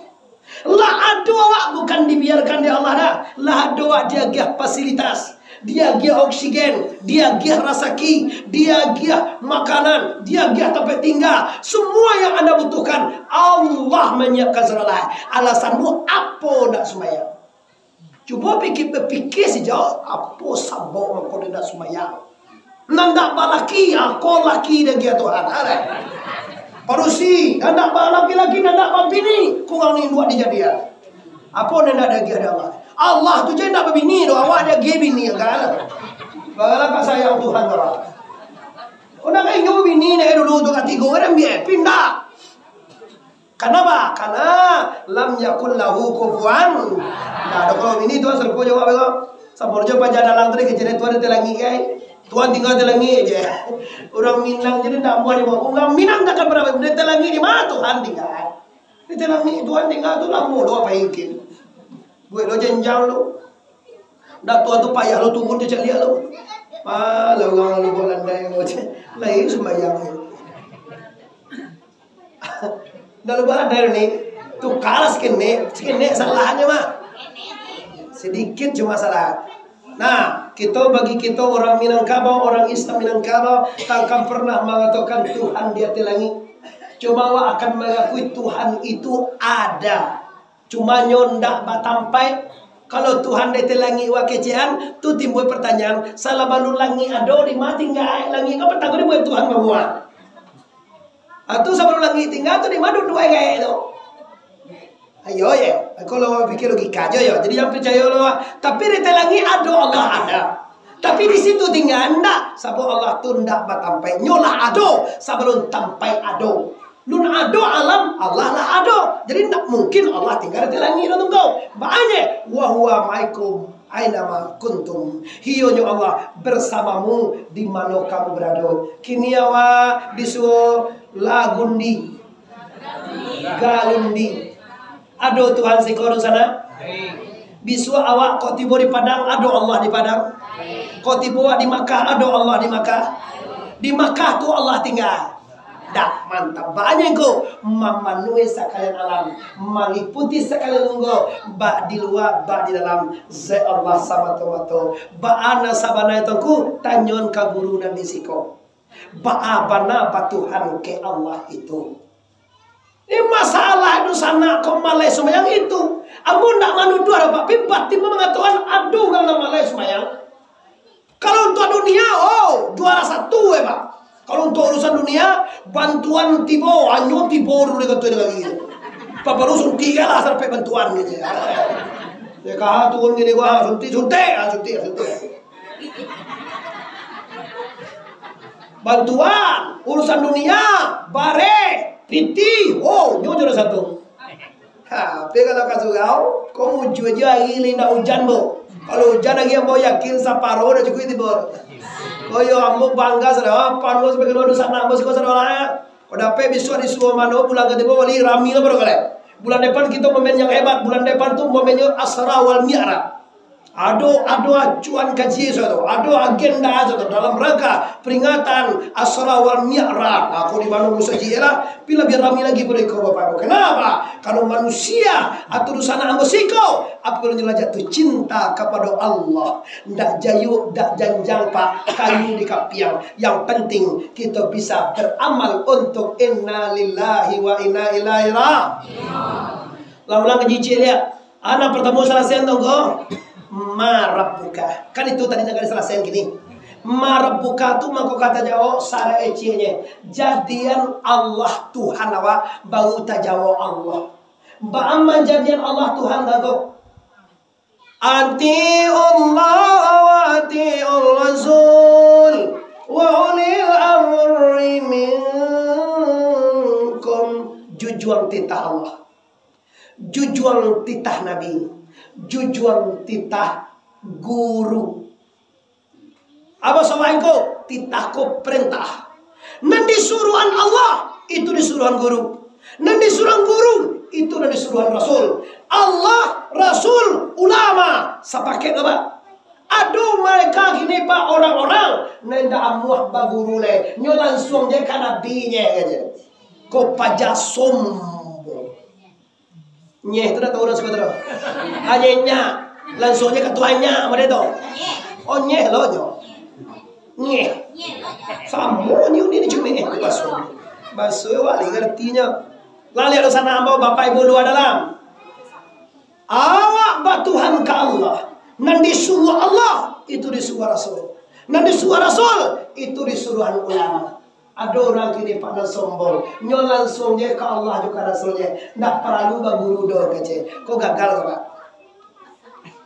Lah ado awak bukan dibiarkan dek Allah dah. Lah ado awak diagiah fasilitas, diagiah oksigen, diagiah rasaki, diagiah makanan, diagiah tampek tingga. Semua yang Anda butuhkan, Allah manyiapkan segala. Alasanmu apo ndak sumbayang? Cubo pikir, bapikia sijauh, apo sabab mangko indak sumbayang? Nan ndak balaki, ako laki diagiah Tuhan, alah. Padusi, nan ndak balaki-laki, nan ndak babini, kurang ni induak dijadian. Apo nan ndak diagiah dek Allah? Allah tu je ndak babini doh, awak diagiah bini, kan? Bagala ka sayang Tuhan, awak. Kok ndak ka inyo babini dek dulu tu, katigo, kan, biar pindah. Kanapa? Karena lam yakun lahu kufuwan. Nah, ado kalau bini Tuhan sarupo jo awak beko. Samo jo paja dalang tadi kecek Tuhan di langik, kan? Tuhan tingga di langik je. Urang Minang jadi ndak amuah di bawah. Urang Minang takkan pernah di langik di ma Tuhan tingga. Di langik Tuhan tingga tu lamo doh apo mungkin. Buek lo jenjang tu. Ndak Tuhan tu payah lo turun je caliak lo. Alah urang lo buek landai lo je. Lain sumbayang. Dah lupa ada ni. Tukar lah sakenek, sakenek salahnya mah. Sedikit cuma salah. Nah, kita bagi kita orang Minangkabau, orang Islam Minangkabau, takkan pernah mengatakan Tuhan di atas langit. Cuma awak akan mengakui Tuhan itu ada. Cuma nyo ndak batampaik. Kalau Tuhan di atas langik wak kecekan, tu timbul pertanyaan, salah balu langik ado di ma tingga langik? Apa takut dibuat Tuhan babuat? Atau sabalun langik tingga tu di ma duduak gaek tu? Ayo ye, kalau pikir logika ajo yo. Jadi jan picayo lo. Tapi di atas langik ado Allah ada. Tapi di situ tingga ndak, sabab Allah tu ndak batampaik. Nyo lah ado sabalun tampaik ado. Lun ado alam, Allah lah ado. Jadi ndak mungkin Allah tingga di atas langik tu tunggu. Makanya, wa huwa ma'akum aina ma kuntum. Iyo nyo Allah bersamamu di mano kamu berado. Kini awak disuo Lagundi. Galundi. Ado Tuhan siko di sana? Bisuak awak kok tibo di Padang, ado Allah di Padang. Kok tibo awak di Makkah, ado Allah di Makkah. Di Makkah tu Allah tingga. Dah, mantap. Banyak ko mamanuhi sakalian alam, maliputi sakalian lunggo, bak di lua, bak di dalam, zat Allah samato-mato. Baa nan sabana tu, tanyoan ka guru nan di siko. Baa bana batuhan ke Allah itu? Ini masalah itu sanak ko malai sumbayang itu. Ambo ndak manuduah, Pak, tapi batin mangatokan ado urang nan malai sumbayang. Kalau untuak dunia, oh, juara satu, eh, Pak. Kalau untuak urusan dunia, bantuan tibo, anyo tibo dulu dikatoi dengan gitu. Baru suntik lah sampai bantuan gitu ya. Ya, kah turun gini gua, suntik, suntik, ah, suntik, suntik. Bantuan, urusan dunia, bare, piti, oh, nyo juara satu. Ha, tapi kalau ka surau, ko mujua jo ari lai indak ujan, bo. Kalau ujan ari, ambo yakin saparo dah cukuik tibo. Ko yo ambo bangga sudah, ah, panuah sampai kaluar dunsanak ambo siko sudah lah. Ko dapek bisuak disuruah mano, bulan katibo bali rami lah baru kali. Bulan depan kito momen yang hebat, bulan depan tu momennyo Asra wal Mi'raj. Ado, ado acuan kaji sato, ado agenda sato dalam rangka peringatan Asra wal Mi'raj. Nah, ko di mano musajik lah, tapi labiah rami lagi pado iko, Bapak Ibu. Kenapa? Kalau manusia atau dunsanak ambo siko, apabila nyo lah jatuh cinta kapado Allah, ndak jayuk, ndak janjang, Pak, kayu di kapiang. Yang penting kito bisa beramal untuk inna lillahi wa inna ilaihi ra-, lah ulang kaji ciek liak. Anak pertama salasaian tu ko, ma rabbuka. Kan itu tadi nak disalasaian kini. Ma rabbuka tu mangko ka tajawab saraik ecieknyo. Jadian Allah Tuhan awak, baru tajawab Allah. Baa manjadian Allah Tuhan tu ko? Atiullah wa atiur rasul wa ulil amri minkum. Jujuang titah Allah. Jujuang titah Nabi, jujuang titah guru. Apo sabab ko? Titah ko perintah. Nan disuruahan Allah, itu disuruahan guru. Nan disuruahan guru, itu nan disuruahan Rasul. Allah, Rasul, ulama, sapaket lah, Pak. Ado mereka kini, Pak, orang-orang nan indak amuah baguru lai, nyo lansuang je ka nabinyo aja. Ko paja sombong. Nyeh tu dah tahu dah suka tu dah. Hanya nyak. Langsung aja ka tuan nyak, macam tu. Oh, nyeh lo jo. Nyeh. Samo ni, ni, ni cuma, eh, baso. Baso wali ngertinyo. Lah liek tu sanak ambo, Bapak Ibu luar dalam. Awak batuhan ka Allah. Nan disuruah Allah, itu disuruah Rasul. Nan disuruah Rasul, itu disuruahan ulama. Ado urang kini, Pak, nan sombong. Nyo lansuang je ka Allah jo ka Rasul je. Ndak paralu baguru doh, kecek. Ko gagal ko, Pak?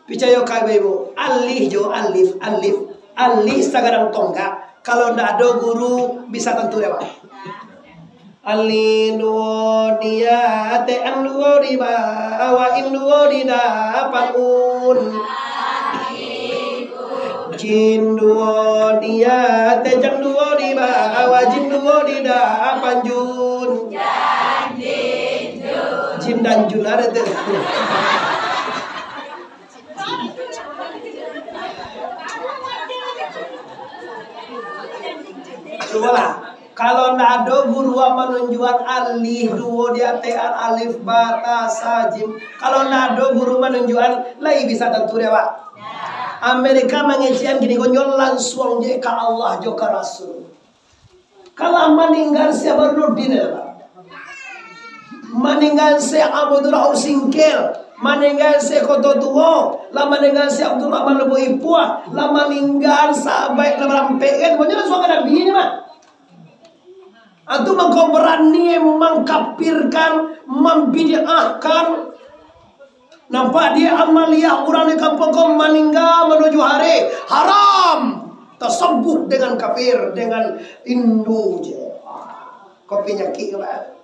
Picayo ka ibu-ibu, alih jo alif, alif, alih sagadang tonggak. Kalau ndak ado guru, bisa tantu dek, Pak. Alin duo di ateh, an duo di bawah, in duo di dapan, un. Jin duo di ateh, jan duo di bawah, jin duo di dapan, jun. Jin dan jun ada tu. Cubolah. Kalau ndak ado guru manunjuan alih duo di ateh, alif, ba, ta, sa, jim. Kalau ndak ado guru manunjuan, lai bisa tantu dek, Pak? Amerika mangecekan kini ko, nyo lansuang je ka Allah jo ka Rasul. Kalau maningga Syekh Burhanuddin, Pak. Maningga Syekh Abdul Rauf Singkil, maningga Syekh Koto Tuo, lah maningga Syekh Abdul Rahman Lubuk Ipuah, lah maningga sahabat lah barampek kan, banyak lah suaka Nabi ni mah. Antu mangko barani mangkafirkan, mambid'ahkan. Nampak di amaliah urang di kampuang ko maningga manuju hari, haram. Tasabuik dengan kafir, dengan Hindu je. Ko panyakik ko, Pak.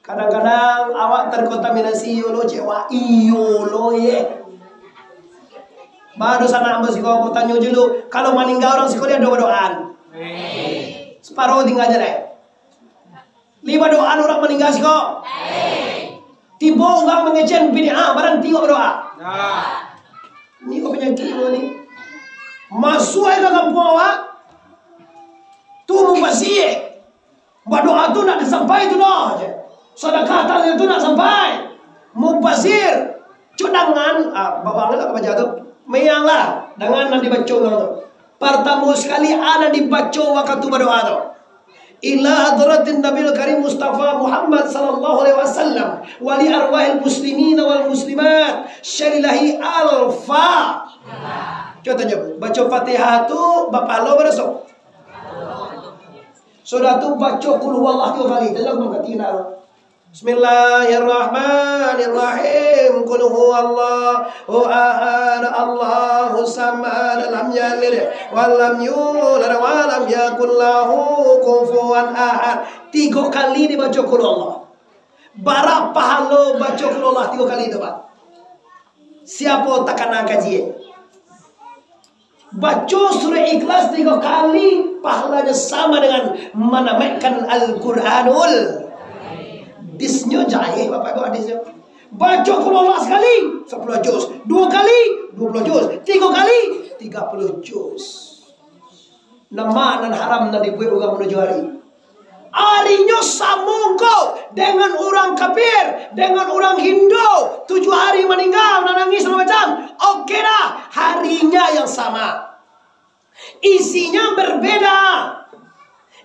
Kadang-kadang awak terkontaminasi, iyo lo, cek, wak, iyo lo, ye. Baru sanak ambo siko, ambo tanyo je lu, kalau maningga urang siko, dia ado badoaan? Saparo tingga je deh. Lai badoaan urang maningga siko? Tibo urang mangecekan bid'ah, baranti awak badoa? Ni ko panyakik ko ni. Masuak ka kampuang awak, tu mubazir. Badoa tu ndak sampai tu doh, je. Sadakah tahlil tu ndak sampai. Mubazir. Cuk dangan, ah, bawang lah ka baca tu. Mayang lah dangan nan dibaco urang tu. Partamo sakali, a nan dibaco wakatu badoa tu. Ila hadratin Nabil Karim Mustafa Muhammad sallallahu alaihi wasallam, wa li arwahil muslimina wal muslimat, syarilahi alfa. Cubo tanyo, baco Fatihah tu bapahalo baraso? Sudah tu baco Qul Huwallah tigo kali. Dalam mangkati nak. Bismillahirrahmanirrahim. Qul huwallahu ahad, Allahus samad, lam yalid wa lam yulad wa lam yakul lahu kufuwan ahad. Tigo kali dibaco Qul Huwallah. Bara pahalo baco Qul Huwallah tigo kali tu, Pak? Siapo takana kaji? Baco surah Ikhlas tigo kali, pahalonyo sama dengan manamaikkan Al-Quranul. Hadisnyo jaheh, Bapak Ibu, hadisnyo. Baco Qul Huwallah sakali, sapuluah juz. Duo kali, duo puluah juz. Tigo kali, tigo puluah juz. Nan ma nan haram nan dibuek urang manuju ari? Arinyo samo ko dengan urang kafir, dengan urang Hindu, tujuh hari maningga, manangih sagalo macam. Oke dah, harinya yang sama. Isinya berbeda.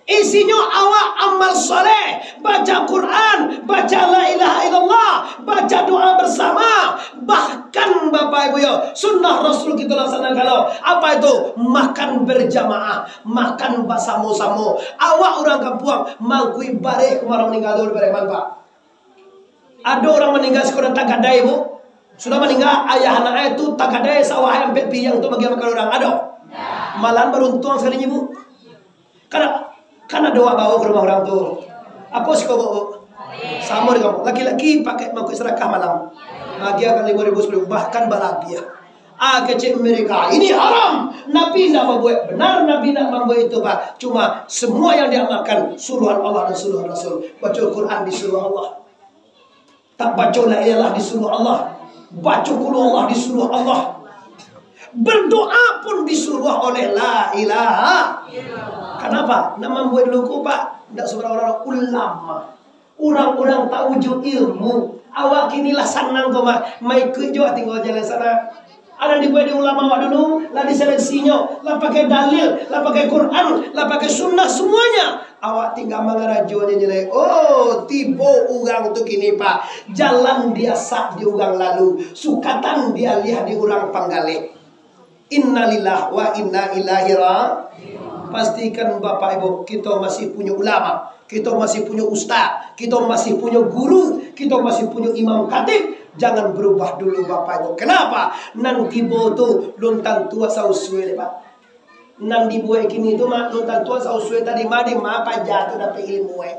Isinyo awak amal saleh, baca Quran, baca la ilaha illallah, baca doa bersama. Bahkan Bapak Ibu yo, sunnah Rasul kito laksanakan lo. Apa itu? Makan berjamaah, makan basamo-samo. Awak urang kampuang mangkui bareh kama urang maningga tu, bareh man, Pak. Ado urang maningga siko nan tagadai, Bu. Sudah maningga, ayah anak e tu tagadai sawah e ampek piang tu bagi makan urang. Ado? Malam baruntuang sakali nyo, Bu. Kan, kan ado awak bawa ka rumah urang tu. Apo siko, Bu? Samo di kampuang. Laki-laki pakai mangkui sadakah malam. Agiahkan limo ribu, sapuluah ribu, bahkan balabiah. Ah, kecek mereka, "Ini haram. Nabi indak mambuek." Benar, Nabi indak mambuek itu, Pak. Cuma semua yang diamalkan suruhan Allah dan suruhan Rasul. Baco Quran disuruah Allah. Tak baco la ilaha disuruah Allah. Baco Qul Huwallah disuruah Allah. Berdoa pun disuruah oleh la ilaha. Kenapa? Nak mambuek dulu ko, Pak. Ndak sembarang urang, ulama. Urang-urang tahu jo ilmu. Awak kini lah sanang ko, Mak. Maikuik jo tinggal jalan sana. Alah dibuek di ulama awak dulu, lah diseleksinya, lah pakai dalil, lah pakai Quran, lah pakai sunnah, semuanya. Awak tinggal mangarajo je lai. Oh, tibo urang tu kini, Pak. Jalan diasak di urang lalu, sukatan dialiah di urang panggaleh. Innalillah wa inna ilaihi ra-, pastikan Bapak Ibu, kito masih punyo ulama, kito masih punyo ustaz, kito masih punyo guru, kito masih punyo imam khatib. Jangan berubah dulu Bapak Ibu. Kenapa? Nan tibo tu lun tantu asa usua, Pak. Nan dibuek kini tu, Mak, lun tantu asa usua tadi, ma di ma paja tu dapek ilmu, eh.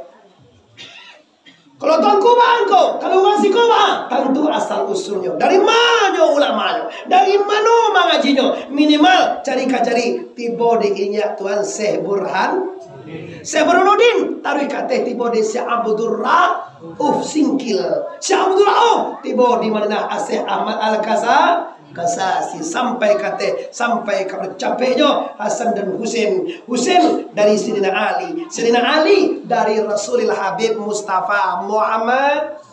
Kalau tuanku bangko, kalau urang siko ba, tantu asal usulnyo. Dari manyo ulamanyo? Dari mano mangajinyo? Minimal cari kacari, tibo di inyak Tuan Syekh Burhan. Syekh Burhanuddin, taruih ka ateh tibo di Syekh Abdul Rauf Singkil. Syekh Abdul Rauf tibo di Madinah, Syekh Ahmad Al-Kasa-, Kasasi, sampai ka ateh, sampai ka capeknyo Hasan dan Husain. Husain dari Sayyidina Ali, Sayyidina Ali dari Rasulil Habib Mustafa Muhammad.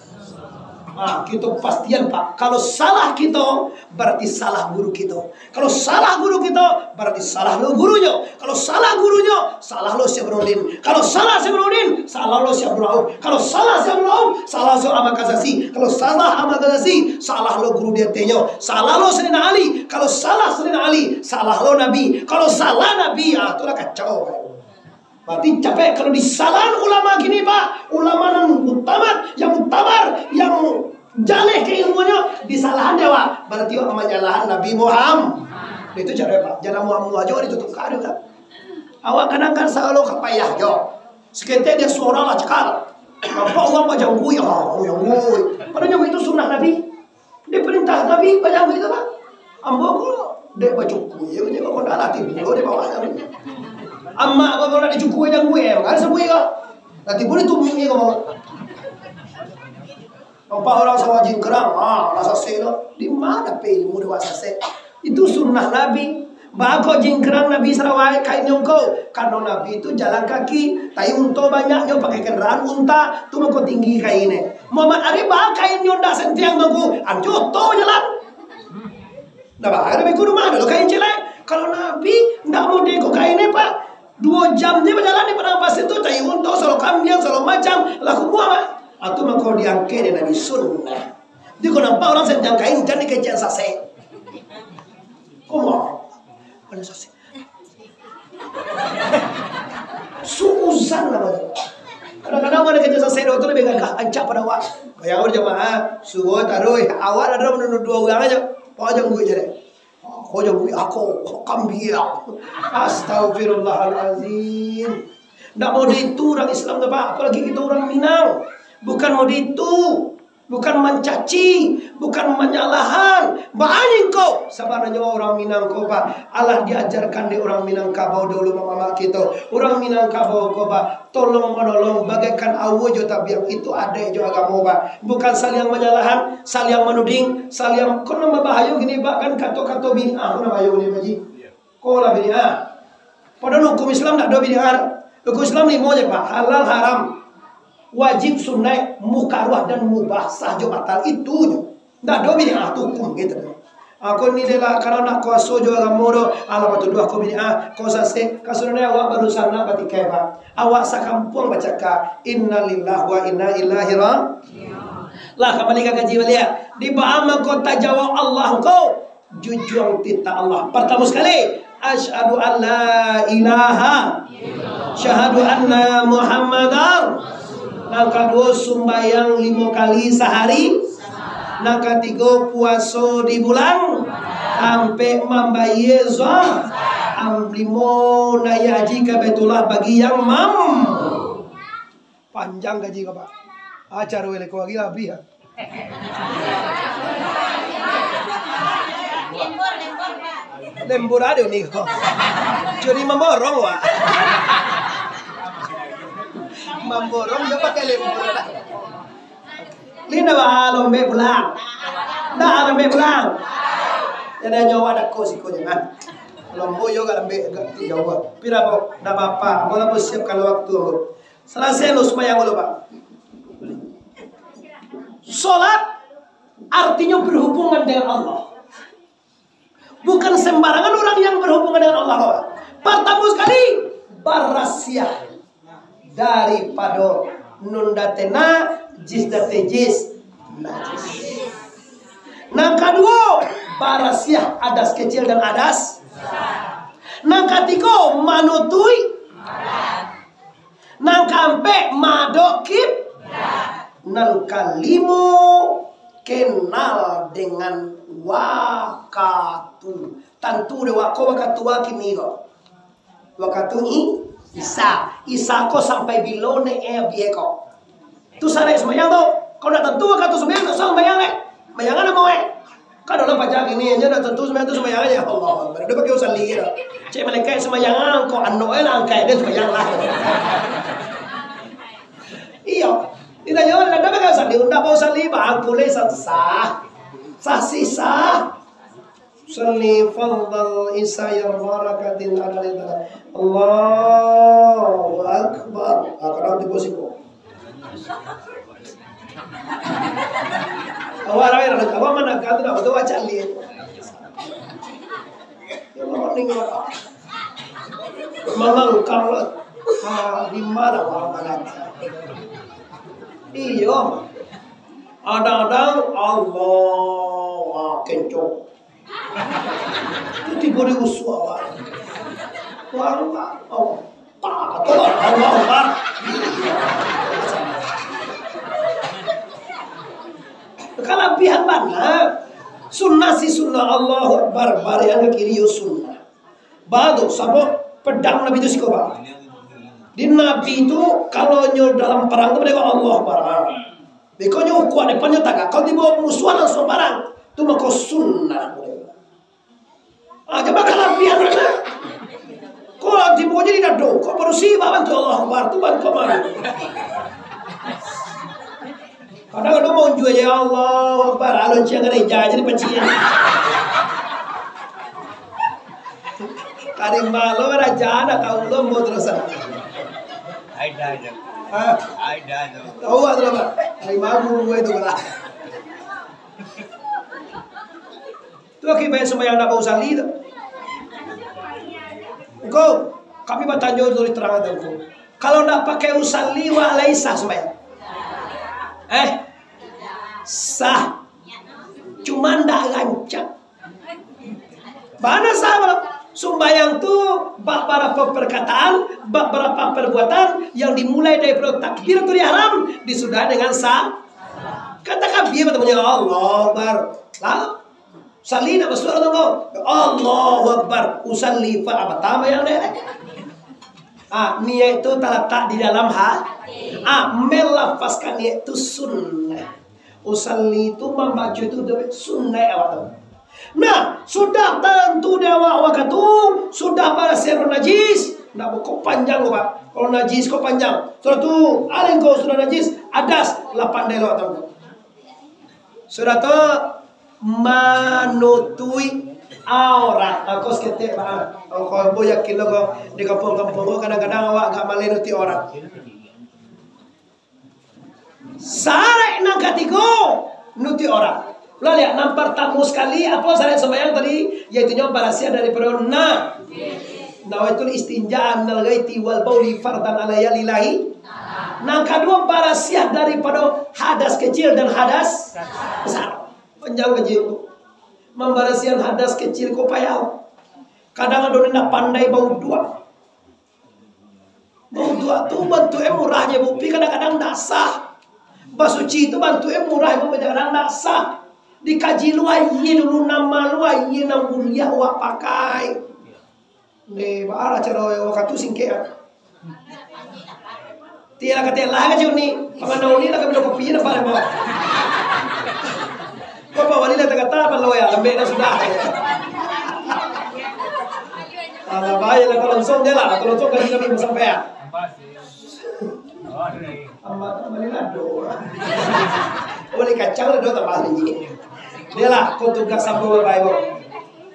Ah, kito pastian, Pak. Kalau salah kito, berarti salah guru kito. Kalau salah guru kito, berarti salah lo gurunyo. Kalau salah gurunyo, salah lo Syekh Burhanuddin. Kalau salah Syekh Burhanuddin, salah lo Syekh Abdul Rauf. Kalau salah Syekh Abdul Rauf, salah lo Ahmad Kasasi. Kalau salah Ahmad Kasasi, salah lo guru di atehnyo. Salah lo Sayyidina Ali. Kalau salah Sayyidina Ali, salah lo Nabi. Kalau salah Nabi, ah, tu lah kacau. Berarti capek kalau disalahan ulama kini, Pak. Ulama nan mutamat, yang mutabar, yang jaleh ka ilmunyo, disalahan dek awak. Berarti awak manyalahan Nabi Muhammad. Itu caro, Pak. Jangan muah-muah aja ditutup kado, kan. Awak kadang kan selalu kapayah jo. Saketek dek surang lah cakal. Nampak urang bajangguik, ah, bajangguik. Padahal jangguik itu sunnah Nabi. Diperintah Nabi bajangguik itu, Pak. Ambo ko dek bacukuik, iyo, ko dah lah tibo di bawah. Amak ko kalau nak dicukuik jangguik, eh, kan sabuik ko. Lah tibo di tubuik ko. Nampak urang sawah jingkrang, ah, lah sasek tu. Di ma dapek ilmu dek awak sasek? Itu sunnah Nabi. Baa kok jingkrang Nabi sarawa kain nyo ko? Karano Nabi tu jalan kaki, tai unto banyaknyo pakai kandaraan unta, tu mako tinggi kain e. Muhammad Arif baa kain nyo ndak sentiang tu ko? Anjo oto jalan. Ndak baa Nabi ko rumah ado kain ciek lai. Kalau Nabi ndak model ko kain e, Pak. Duo jam je bajalan di padang pasir tu, tai unto, salo kambiang, salo macam, lah kumuah, Pak. Atu mako diangkek dek Nabi sunnah. Jadi, kok nampak urang sentiang kain, jan dikecekan sasek. Kumuah. Ado sasek. Suuzan namonyo. Kadang-kadang urang dikecekan sasek, tu labiah gagah, rancak pado awak. Bayangkan jamaah, suruh taruih, awak ado menuduh duo urang aja. Pokok jangguik je deh. Ko jangguik ako, ko kambiang. Astagfirullahalazim. Ndak model itu urang Islam tu, Pak. Apalagi kito urang Minang. Bukan moditu, bukan mancaci, bukan manyalahan. Ba-anjing ko. Sabananyo urang Minang ko, Pak, alah diajarkan dek urang Minangkabau dulu, mamak-mamak kito. Urang Minangkabau ko, Pak, tolong manolong bagaikan aua jo tabiang. Itu adaik jo agamo, Pak. Bukan saliang manyalahan, saliang manuding, saliang, ko nan babahayo gini, Pak, kan kato-kato bid'ah ko nan bahayo gini, Pak Ji. Ko lah bid'ah. Padahal hukum Islam ndak ado bid'ah. Hukum Islam limo je, Pak. Halal, haram, wajib, sunaik, mukaruah, dan mubah, sah jo batal. Itu je. Ndak ado bid'ah tu hukum gitu. Aku ni deh lah, kalau nak kuaso jo agamo doh, alah batuduah ko bid'ah, ko sasek, kasurunai awak barusan nak batikai, Pak. Awak sakampuang bacakak, "Innalillahi wa inna ilaihi ra-" Lah, kambali ka kaji baliak. Di baa mangko tajawab Allah ko? Jujuang titah Allah. Partamo sakali, asyhadu an la ilaha, syahadu anna Muhammadar. Nan kaduo, sumbayang limo kali sahari. Nan katigo, puaso di bulan. Ampek, mambayie za-, am-, limo, naiak haji ka Baitullah bagi yang mampu. Panjang kaji ko, Pak. Acara wele ko lagi lah, habis, ah. Lembur ado ni ko. Jadi mamborong, Wak. Mamborong dah pakai lembur lah. Lina ba lombe pulang. Dah lombe pulang. Jadi nyawa dak ko siko je, nah. Lombo yo gak lembek, gak jauh. Pira, Bok? Dak apa-apa. Ambo lah siapkan waktu, Bok. Salasai lo sumbayang dulu, Pak. Salat artinyo berhubungan dengan Allah. Bukan sembarangan urang yang berhubungan dengan Allah, Pak. Partamo sakali, barasiah daripado nunda tena, jis date jis, najis. Nan kaduo, barasiah adas kecil dan adas. Nan katigo, manutuik. Nan kaampek, madok kib-, nan kalimo, kenal dengan wakatu. Tantu dek wak ko wakatu kini ko. Wakatu i-, Isa. Isa ko sampai bilo ne e bie ko. Tu saraik sumbayang tu. Kalau ndak tantu wakatu sumbayang, tak usah sumbayang, eh. Sumbayang kan namo, eh. Kan dalam pajak ini aja ndak tantu sumbayang tu sumbayang aja. Allah Akbar. Udah pakai usalli gitu. Cek malaikat sumbayang ko ano eh lah angkai dia sumbayang lah. Iyo. Ditanya, "Ndak pakai usalli, ndak mau usalli, bang, boleh sah. Sah sih sah." Salli fardal isya barakatin ala lidha. Allahu Akbar. Ah, kadang tiba siko. Awak rawai, awak mana kau tu nak betul, awak cari. Ya Allah, ning awak. Malangkang lah. Ah, di mana orang mengaji? Iyo. Kadang-kadang Allah, ah, kencok. Tu tibo di usuak awak. Wah, Allah. Pak, Allah, Allah, Pak. Kalabihan bana. Sunnah si sunnah, Allahu Akbar, barian ka kiri yo sunnah. Baru, sabab pedang Nabi tu siko, Pak. Di Nabi tu, kalau nyo dalam perang tu, mereka Allah Akbar. Beko nyo kuat depannyo tagak. Kalau tibo musuah langsung parang. Tu mako sunnah. Ah, coba kalabihan tu. Kau tibo jadi dado. Kau baru sibak bantu Allah Akbar. Tu bantu mana? Kadang-kadang mau jual, "Ya Allah Akbar." Alun ciang gereja jadi pancian. Karim balo raja nak tahu lo mau terus. Ai dah je. Hah? Ai dah je. Tahu lah tu, Pak. Ai mabu gue tu lah. Tu akibat sumbayang ndak bausalli tu. Engkau, kami batanyo dulu terang tu, engkau. Kalau ndak pakai usalli, wak lai sah sumbayang? Eh? Sah. Cuma ndak rancak. Bana sah, bro. Sumbayang tu bak barapa perkataan, bak barapa perbuatan yang dimulai dari takbiratul ihram, disudahi dengan sa-, kata kabir, batamunyo, "Allahu Akbar." Lah, usalli nak basuak tu, ko. "Allahu Akbar, usalli fa abata," yang deh. Ah, niaik tu talatak di dalam ha-, ah, malafazkan niaik tu sunnah. Usalli tu mambaco tu sunnah awak tu. Nah, sudah tantu dek awak wakatu, sudah barasiah dari najis, ndak buko panjang ko, Pak. Kalau najis ko panjang. Sudah tu, alin ko sudah najis, adas lapan delo tu. Sudah tu, manutuik aurat. Aku saketek, Pak. Kalau kau yakin lo ko, di kampung-kampung ko, kadang-kadang awak agak malai nutuik aurat. Saraik nan katigo, nutuik aurat. Lah lihat, nan partamo sakali, apo saraik sumbayang tadi? Yaitunyo barasiah daripado na-, nawaitul istinja minal ghaiti wal bauli fardan alaiya lillahi. Nan kaduo, barasiah daripado hadas kecil dan hadas besar. Panjang kaji tu. Mambarasiahan hadas kecil ko payah. Kadang ado nan indak pandai bauduak. Bauduak tu bantuaknyo murah je, Bu, tapi kadang-kadang ndak sah. Basuci tu bantuaknyo murah, Bu, kadang-kadang ndak sah. Dikaji lu aia dulu, nama lu aia nan buliah awak pakai. Deh, baa caro wakatu singkek ah. Tilah katek lah ka cuni. Pangana uni lah ka minum kopi je nampak deh, Bang. Kau bawa wali lah kata-kata, Bang, lo ya, lembek dah sudah. Alah, baiklah, tolong song je lah. Tolong song kaji kami sampai ya. Amat, amat ni lah doh. Wali kacang lah doh tambah ni. Dia lah, kau tugas sampai baik, Bang.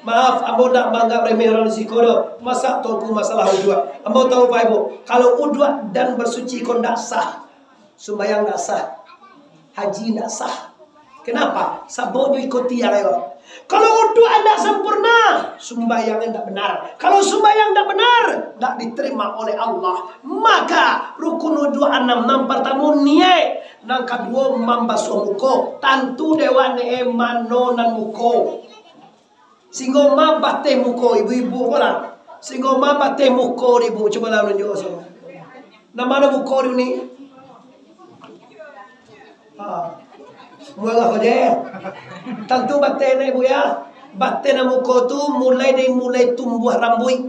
Maaf, ambo ndak manganggap remeh urang di siko doh. Masak tongku masalah uduak. Ambo tahu, Pak Ibu, kalau uduak dan basuci ko ndak sah, sumbayang ndak sah, haji ndak sah. Kenapa? Sabab nyo ikuti yang lain. Kalau uduak ndak sempurna, sumbayang ndak benar. Kalau sumbayang ndak benar, ndak diterima oleh Allah. Maka, rukun uduak anam, nan partamo niaik, nan kaduo mambasuah muko. Tantu dek awak niaik mano nan muko. Singgo ma bateh muko ibu-ibu ko lah. Singgo ma bateh muko di ibu. Cubolah nunjuk singgo. Nan mano muko di uni? Ha. Muarah ko je. Tantu bateh na ibu ya. Bateh na muko tu mulai dari mulai tumbuah rambuik.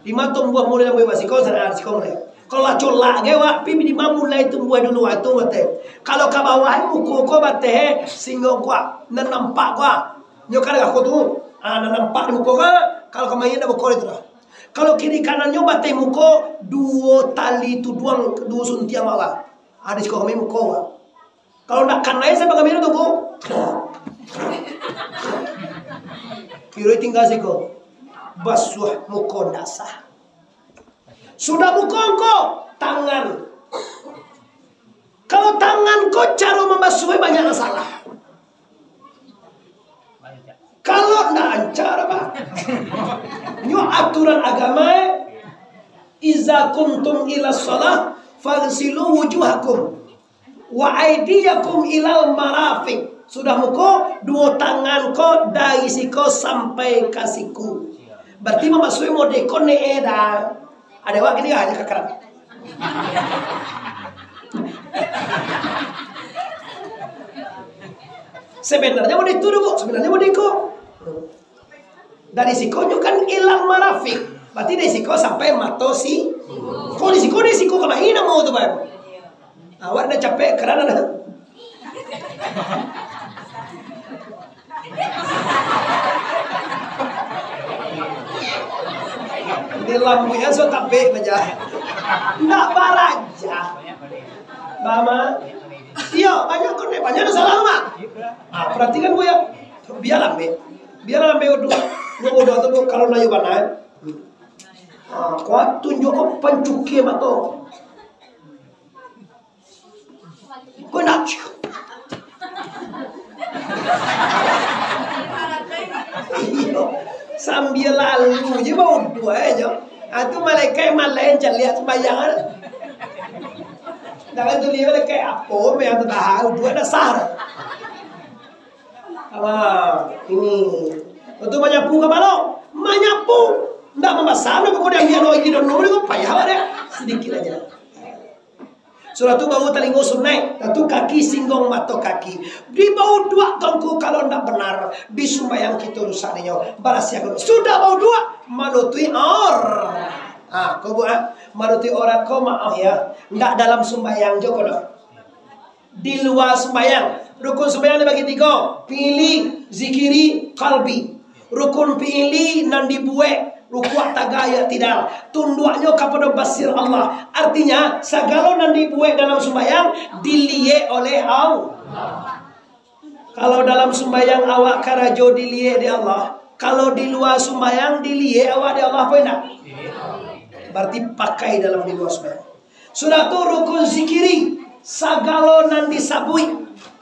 Di ma tumbuah mulai rambuik, siko sana, siko mulai. Kalau lah colak ge wak, pi di ma mulai tumbuah dulu, ah, tu bateh. Kalau ka bawah, muko ko bateh, singgo ko, nan nampak ko. Nyo kan aku tu, ah, nan nampak di muko kan, kalau kamain dah muko itu dah. Kalau kiri kanannyo bateh muko, duo tali tuduang, duo suntiang bawah. Ah, di siko kami muko, ah. Kalau nak kanai sampai kami tu, Bu. Kiro tinggal siko. Basuah muko ndak sah. Sudah muko ko, tangan. Kalau tangan ko caro mambasuah banyak masalah. Kalau ndak lancar, Pak. Nyo aturan agama, eh, "Iza kumtum ila shalah, faghsilu wujuhakum wa aidiyakum ilal marafiq." Sudah muko, duo tangan ko dari siko sampai ka siku. Berarti mambasuah modeko ne dah. Ada awak gini aja kakaran. Sebenarnya model itu doh, Bu. Sebenarnya model iko. Dari siko nyo kan ilal marafiq. Berarti dari siko sampai mato si. Kok di siko, dari siko ka main namo tu, Bang? Awak dah capek kerana dah. Di lambuian so tabek baja. Ndak baraja. Bama. Iyo, banyak konek, banyak nan salah, Mak. Ah, perhatikan gue ya. Biar lambek. Biar lambek udah. Lu udah tu kalau nayu banai. Ah, kuat tunjuk kau pancuki mato. Kau nak. Iyo. Sambil lalu je bauduak aja. Ah, tu malaikat malai caliak sembahyang. Jangan tu dia malaikat apa yang tu tahu dua dasar. Ah, ini. Untuk manyapu kapalo, manyapu. Ndak mambasah, ndak kau diambil lagi dan nomor kau payah deh. Sedikit aja. Sudah tu baru talingo sunaik, dah tu kaki singgong mato kaki. Di bauduak tongku kalau ndak benar, di sumbayang kito rusak ninyo. Barasiahkan. Sudah bauduak, manutuik aur. Ha, ko buek, ah, manutuik aurat ko, maaf ya, ndak dalam sumbayang jo ko doh. Di lua sumbayang. Rukun sumbayang dibagi tigo: fi'li, zikiri, kalbi. Rukun fi'li nan dibuek, rukuak, tagak, iktidal, tunduaknyo kapado basir Allah. Artinyo, sagalo nan dibuek dalam sumbayang diliek oleh Allah. Kalau dalam sumbayang awak karajo diliek dek Allah, kalau di lua sumbayang diliek awak dek Allah, apo indak? Berarti pakai dalam di lua sumbayang. Sudah tu rukun zikiri, sagalo nan disabuik,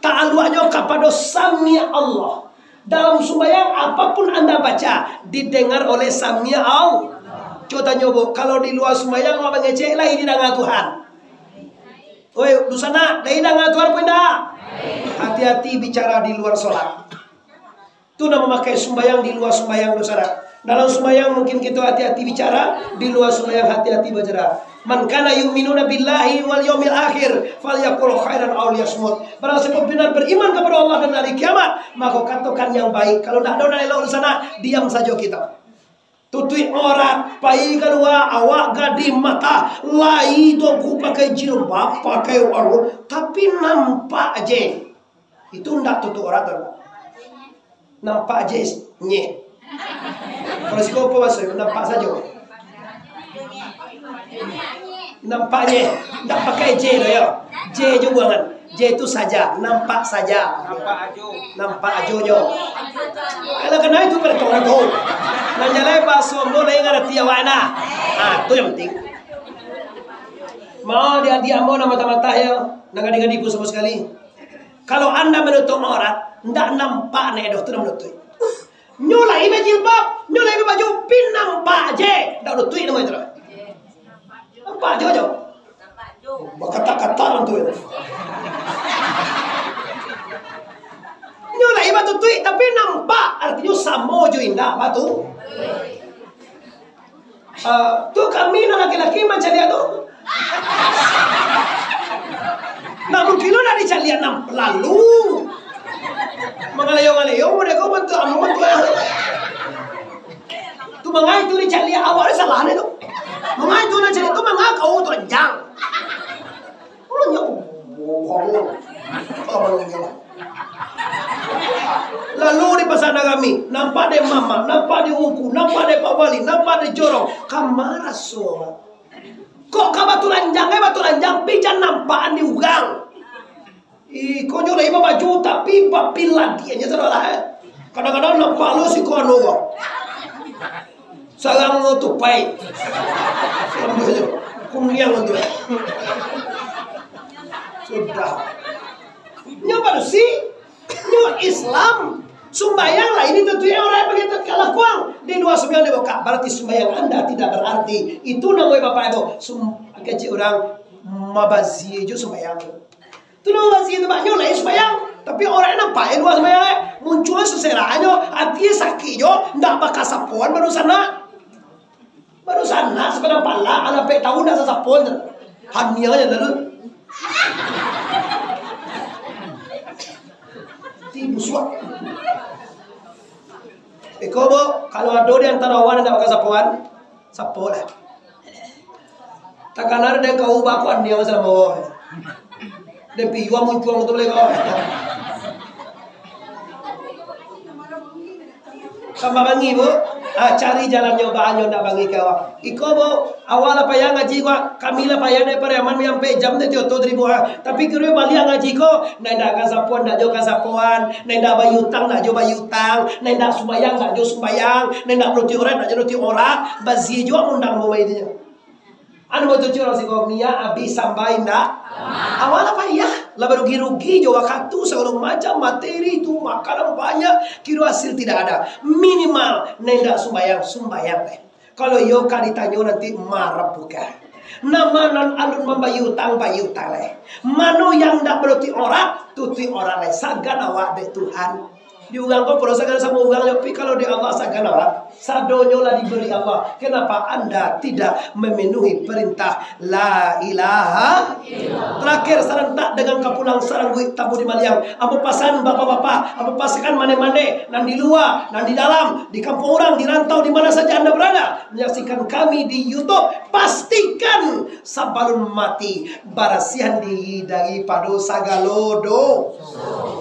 ta'aluaknyo kapado sami Allah. Dalam sumbayang, apapun anda baca, didengar oleh sami Allah. Cubo tanyo, Bu, kalau di lua sumbayang, awak mangecek, lai didanga Tuhan? Oi, dunsanak, lai danga Tuhan apo indak? Hati-hati bicara di luar solat. Tu nan mamakai sumbayang di lua sumbayang, dunsanak. Dalam sumbayang mungkin kito hati-hati bicara, di lua sumbayang hati-hati bacara. "Man kana yu'minu billahi wal yaumil akhir, falyaqul khairan aw liyasmut." Barang siapa benar beriman kepada Allah dan hari kiamat, maka katakan yang baik. Kalau ndak ado nan elok, dunsanak, diam sajo kito. Tutuik aurat, pai kalua, awak gadih mata, lai tu aku pakai jilbab, pakai anu, tapi nampak je. Itu ndak tutuik aurat tu. Nampak je, nye. Kalau siko apo maksudnyo? Nampak sajo. Nampak je. Ndak pakai je tu yo. Je jo buangan. Je tu saja, nampak saja. Nampak ajo. Nampak ajo jo. Kalau kanai tu pada tahu tu. Nan jalai bahaso ambo lai ngarati awak nah. Ah, tu yang penting. Mau di adiak ambo nan mata-mata yo, nan gadih-gadih pun samo sakali. Kalau anda manutuik aurat, ndak nampak neh doh tu nan manutuik. Nyo lai bajilbab, nyo lai babaju, pin nampak je. Ndak manutuik namo itu doh. Nampak jo, jo. Bakata-kata urang tu. Nyo lai batutuik, tapi nampak, artinyo samo jo indak batu. Ah, tu kami nan laki-laki mancaliak tu. Nak mungkin lo nak dicaliak nam lalu. Mangalayong-alayong, mereka bantu anu, bantu anu. Tu mangai tu dicaliak, awak ni salah ni tu. Mangai tu nak caliak tu, mangai kau tu ranjang. Orang nyak, oh, oh, oh. Lalu di pasar Nagami, nampak dek mamak, nampak dek ungku, nampak dek pak wali, nampak dek jorong. Ka ma raso? Kok ka batu ranjang, eh, batu ranjang, pi jan nampakan di urang. Ih, kok nyo lai babaju, tapi bapiladian je sudah lah, eh. Kadang-kadang nampak lo siko anu ko. Sarang tupai. Kuniang tu. Sudah. Nyo padusi, nyo Islam. Sumbayang lah ini tentunya orang yang begitu kalakuan. Di lua sumbayang dibukak, berarti sumbayang anda tidak berarti. Itu namanya Bapak Ibu. Sum-, kecil orang mabazi jo sumbayang. Tu namo masih tu, Pak, nyo lai sumbayang. Tapi orang nampak e lua sumbayang, eh. Muncul seserahnyo, ati sakik jo, ndak bakasapoan barusan nak. Barusan nak, sepeda pala, anak pek tahu ndak sasapoan tu. Hania je lalu. Ti busuak. Iko, Bu, kalau ado di antaro awan ndak bakasapoan, sapolah. Takana den ka ubah ko andiang salamo. Den piyua muncuang tu lai ko. Tambah bangi, Bu. Ah, cari jalannyo, baanyo ndak bangi ka awak. Iko, Bu, awak lah payah ngaji ko. Kami lah payah dari Pariaman sampai jam tu, tu, tu, ribu, ah. Tapi kiro baliak ngaji ko, nan indak kasapoan, ndak jo kasapoan, nan indak bayutang, ndak jo bayutang, nan indak sumbayang, ndak jo sumbayang, nan indak nutuik aurat, ndak jo nutuik aurat, bazia juo mundang bawa itu. Anu bacuci urang siko, minyak abih samba indak. Awak lah payah, lah barugi-rugi jo wakatu, sagalo macam materi tu, makanan banyak, kiro hasil tidak ada. Minimal, nan indak sumbayang, sumbayang deh. Kalau iyo ka ditanyo nanti, marah bukan. Nama nan alun mambayar utang, bayar utang lai. Mano yang ndak banutuik aurat, tutuik aurat lai. Sagan awak dek Tuhan. Di urang ko pulo sagalo samo urang yo, tapi kalau di Allah sagalo, ah, sadonyo lah diberi Allah. Kenapa anda tidak memenuhi perintah la ilaha illallah? Terakhir, sarantak dengan kapulang sarangguik tabu di maliang. Ambo pasan bapak-bapak, ambo pasakan mande-mande, nan di lua, nan di dalam, di kampuang urang, di rantau, di mana saja anda berada, menyaksikan kami di YouTube, pastikan sabalun mati, barasiahan diri daripado sagalo do-,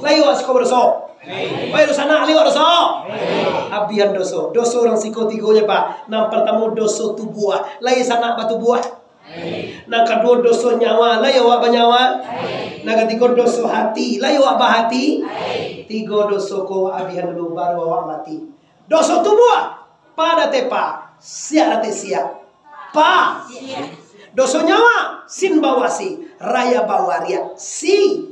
lai awak siko badoso? Lai. Baik, doso anak, lai awak doso? Lai. Abihan doso. Doso urang siko tigo je, Pak. Nan partamo, doso tubuah. Lai sanak batubuah? Lai. Nan kaduo, doso nyawa. Lai awak banyawa? Lai. Nan katigo, doso hati. Lai awak bahati? Lai. Tigo doso ko abihan dulu, baru awak mati. Doso tubuah, pa dateh pa, siak dateh siak, pa. Doso nyawa, sin bawah si, raya bawah riak, si.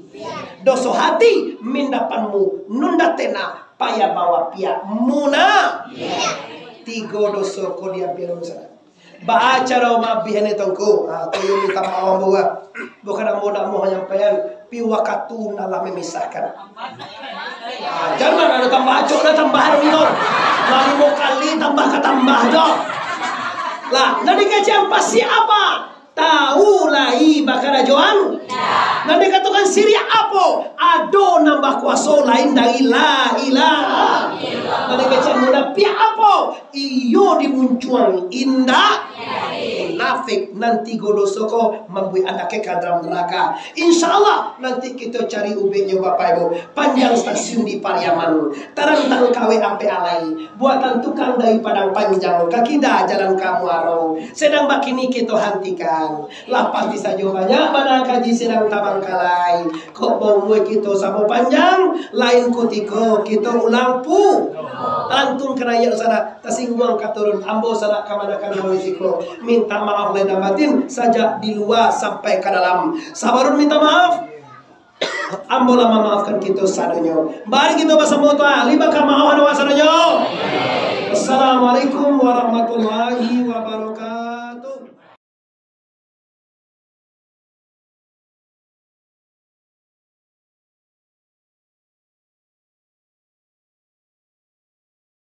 Doso hati, minda panmu, nunda tena, paya bawah piak, muna. Tigo doso ko diambiak dulu sanak. Baa caro maabihan itu, Ngku? Ah, tu yo minta maaf ambo, ah. Bukan ambo ndak mau manyampaian, pi wakatu nan lah memisahkan. Ah, jan lah, ado tambah acok dah, tambah ado itu. Lah limo kali tambah ka tambah tu. Lah, nan dikecekan pasiak apo? Tahu lai bakarajoan? Nan dikatokan siriah apo? Ado nan bakuaso lain dari la ilaha. Nan dikecekan munapiak apo? Iyo dimuncuang indak. Munafik. Nan tigo doso ko mambuek anda kekal dalam neraka. Insya Allah, nanti kito cari ubeknyo, Bapak Ibu. Panjang stasiun di Pariaman, tarantang kawek ampek alai, buatan tukang dari Padang Panjang, ka kida jalan ka Muaro. Sedang bakini kito hantikan. Lah pasti sajo banyak bana kaji sidang tabangkalai. Kok baumua kito samo panjang, lain kutiko kito ulang pu-, lantung ka naiak sanak, tasingguang ka turun, ambo sanak kamanakan mauik siko. Minta maaf lahir dan batin, sajak di lua sampai ka dalam. Sabalun minta maaf, ambo lah mamaafkan kito sadonyo. Mari kito basamo tu, ah, lima ka maafan awak sadonyo. Assalamualaikum warahmatullahi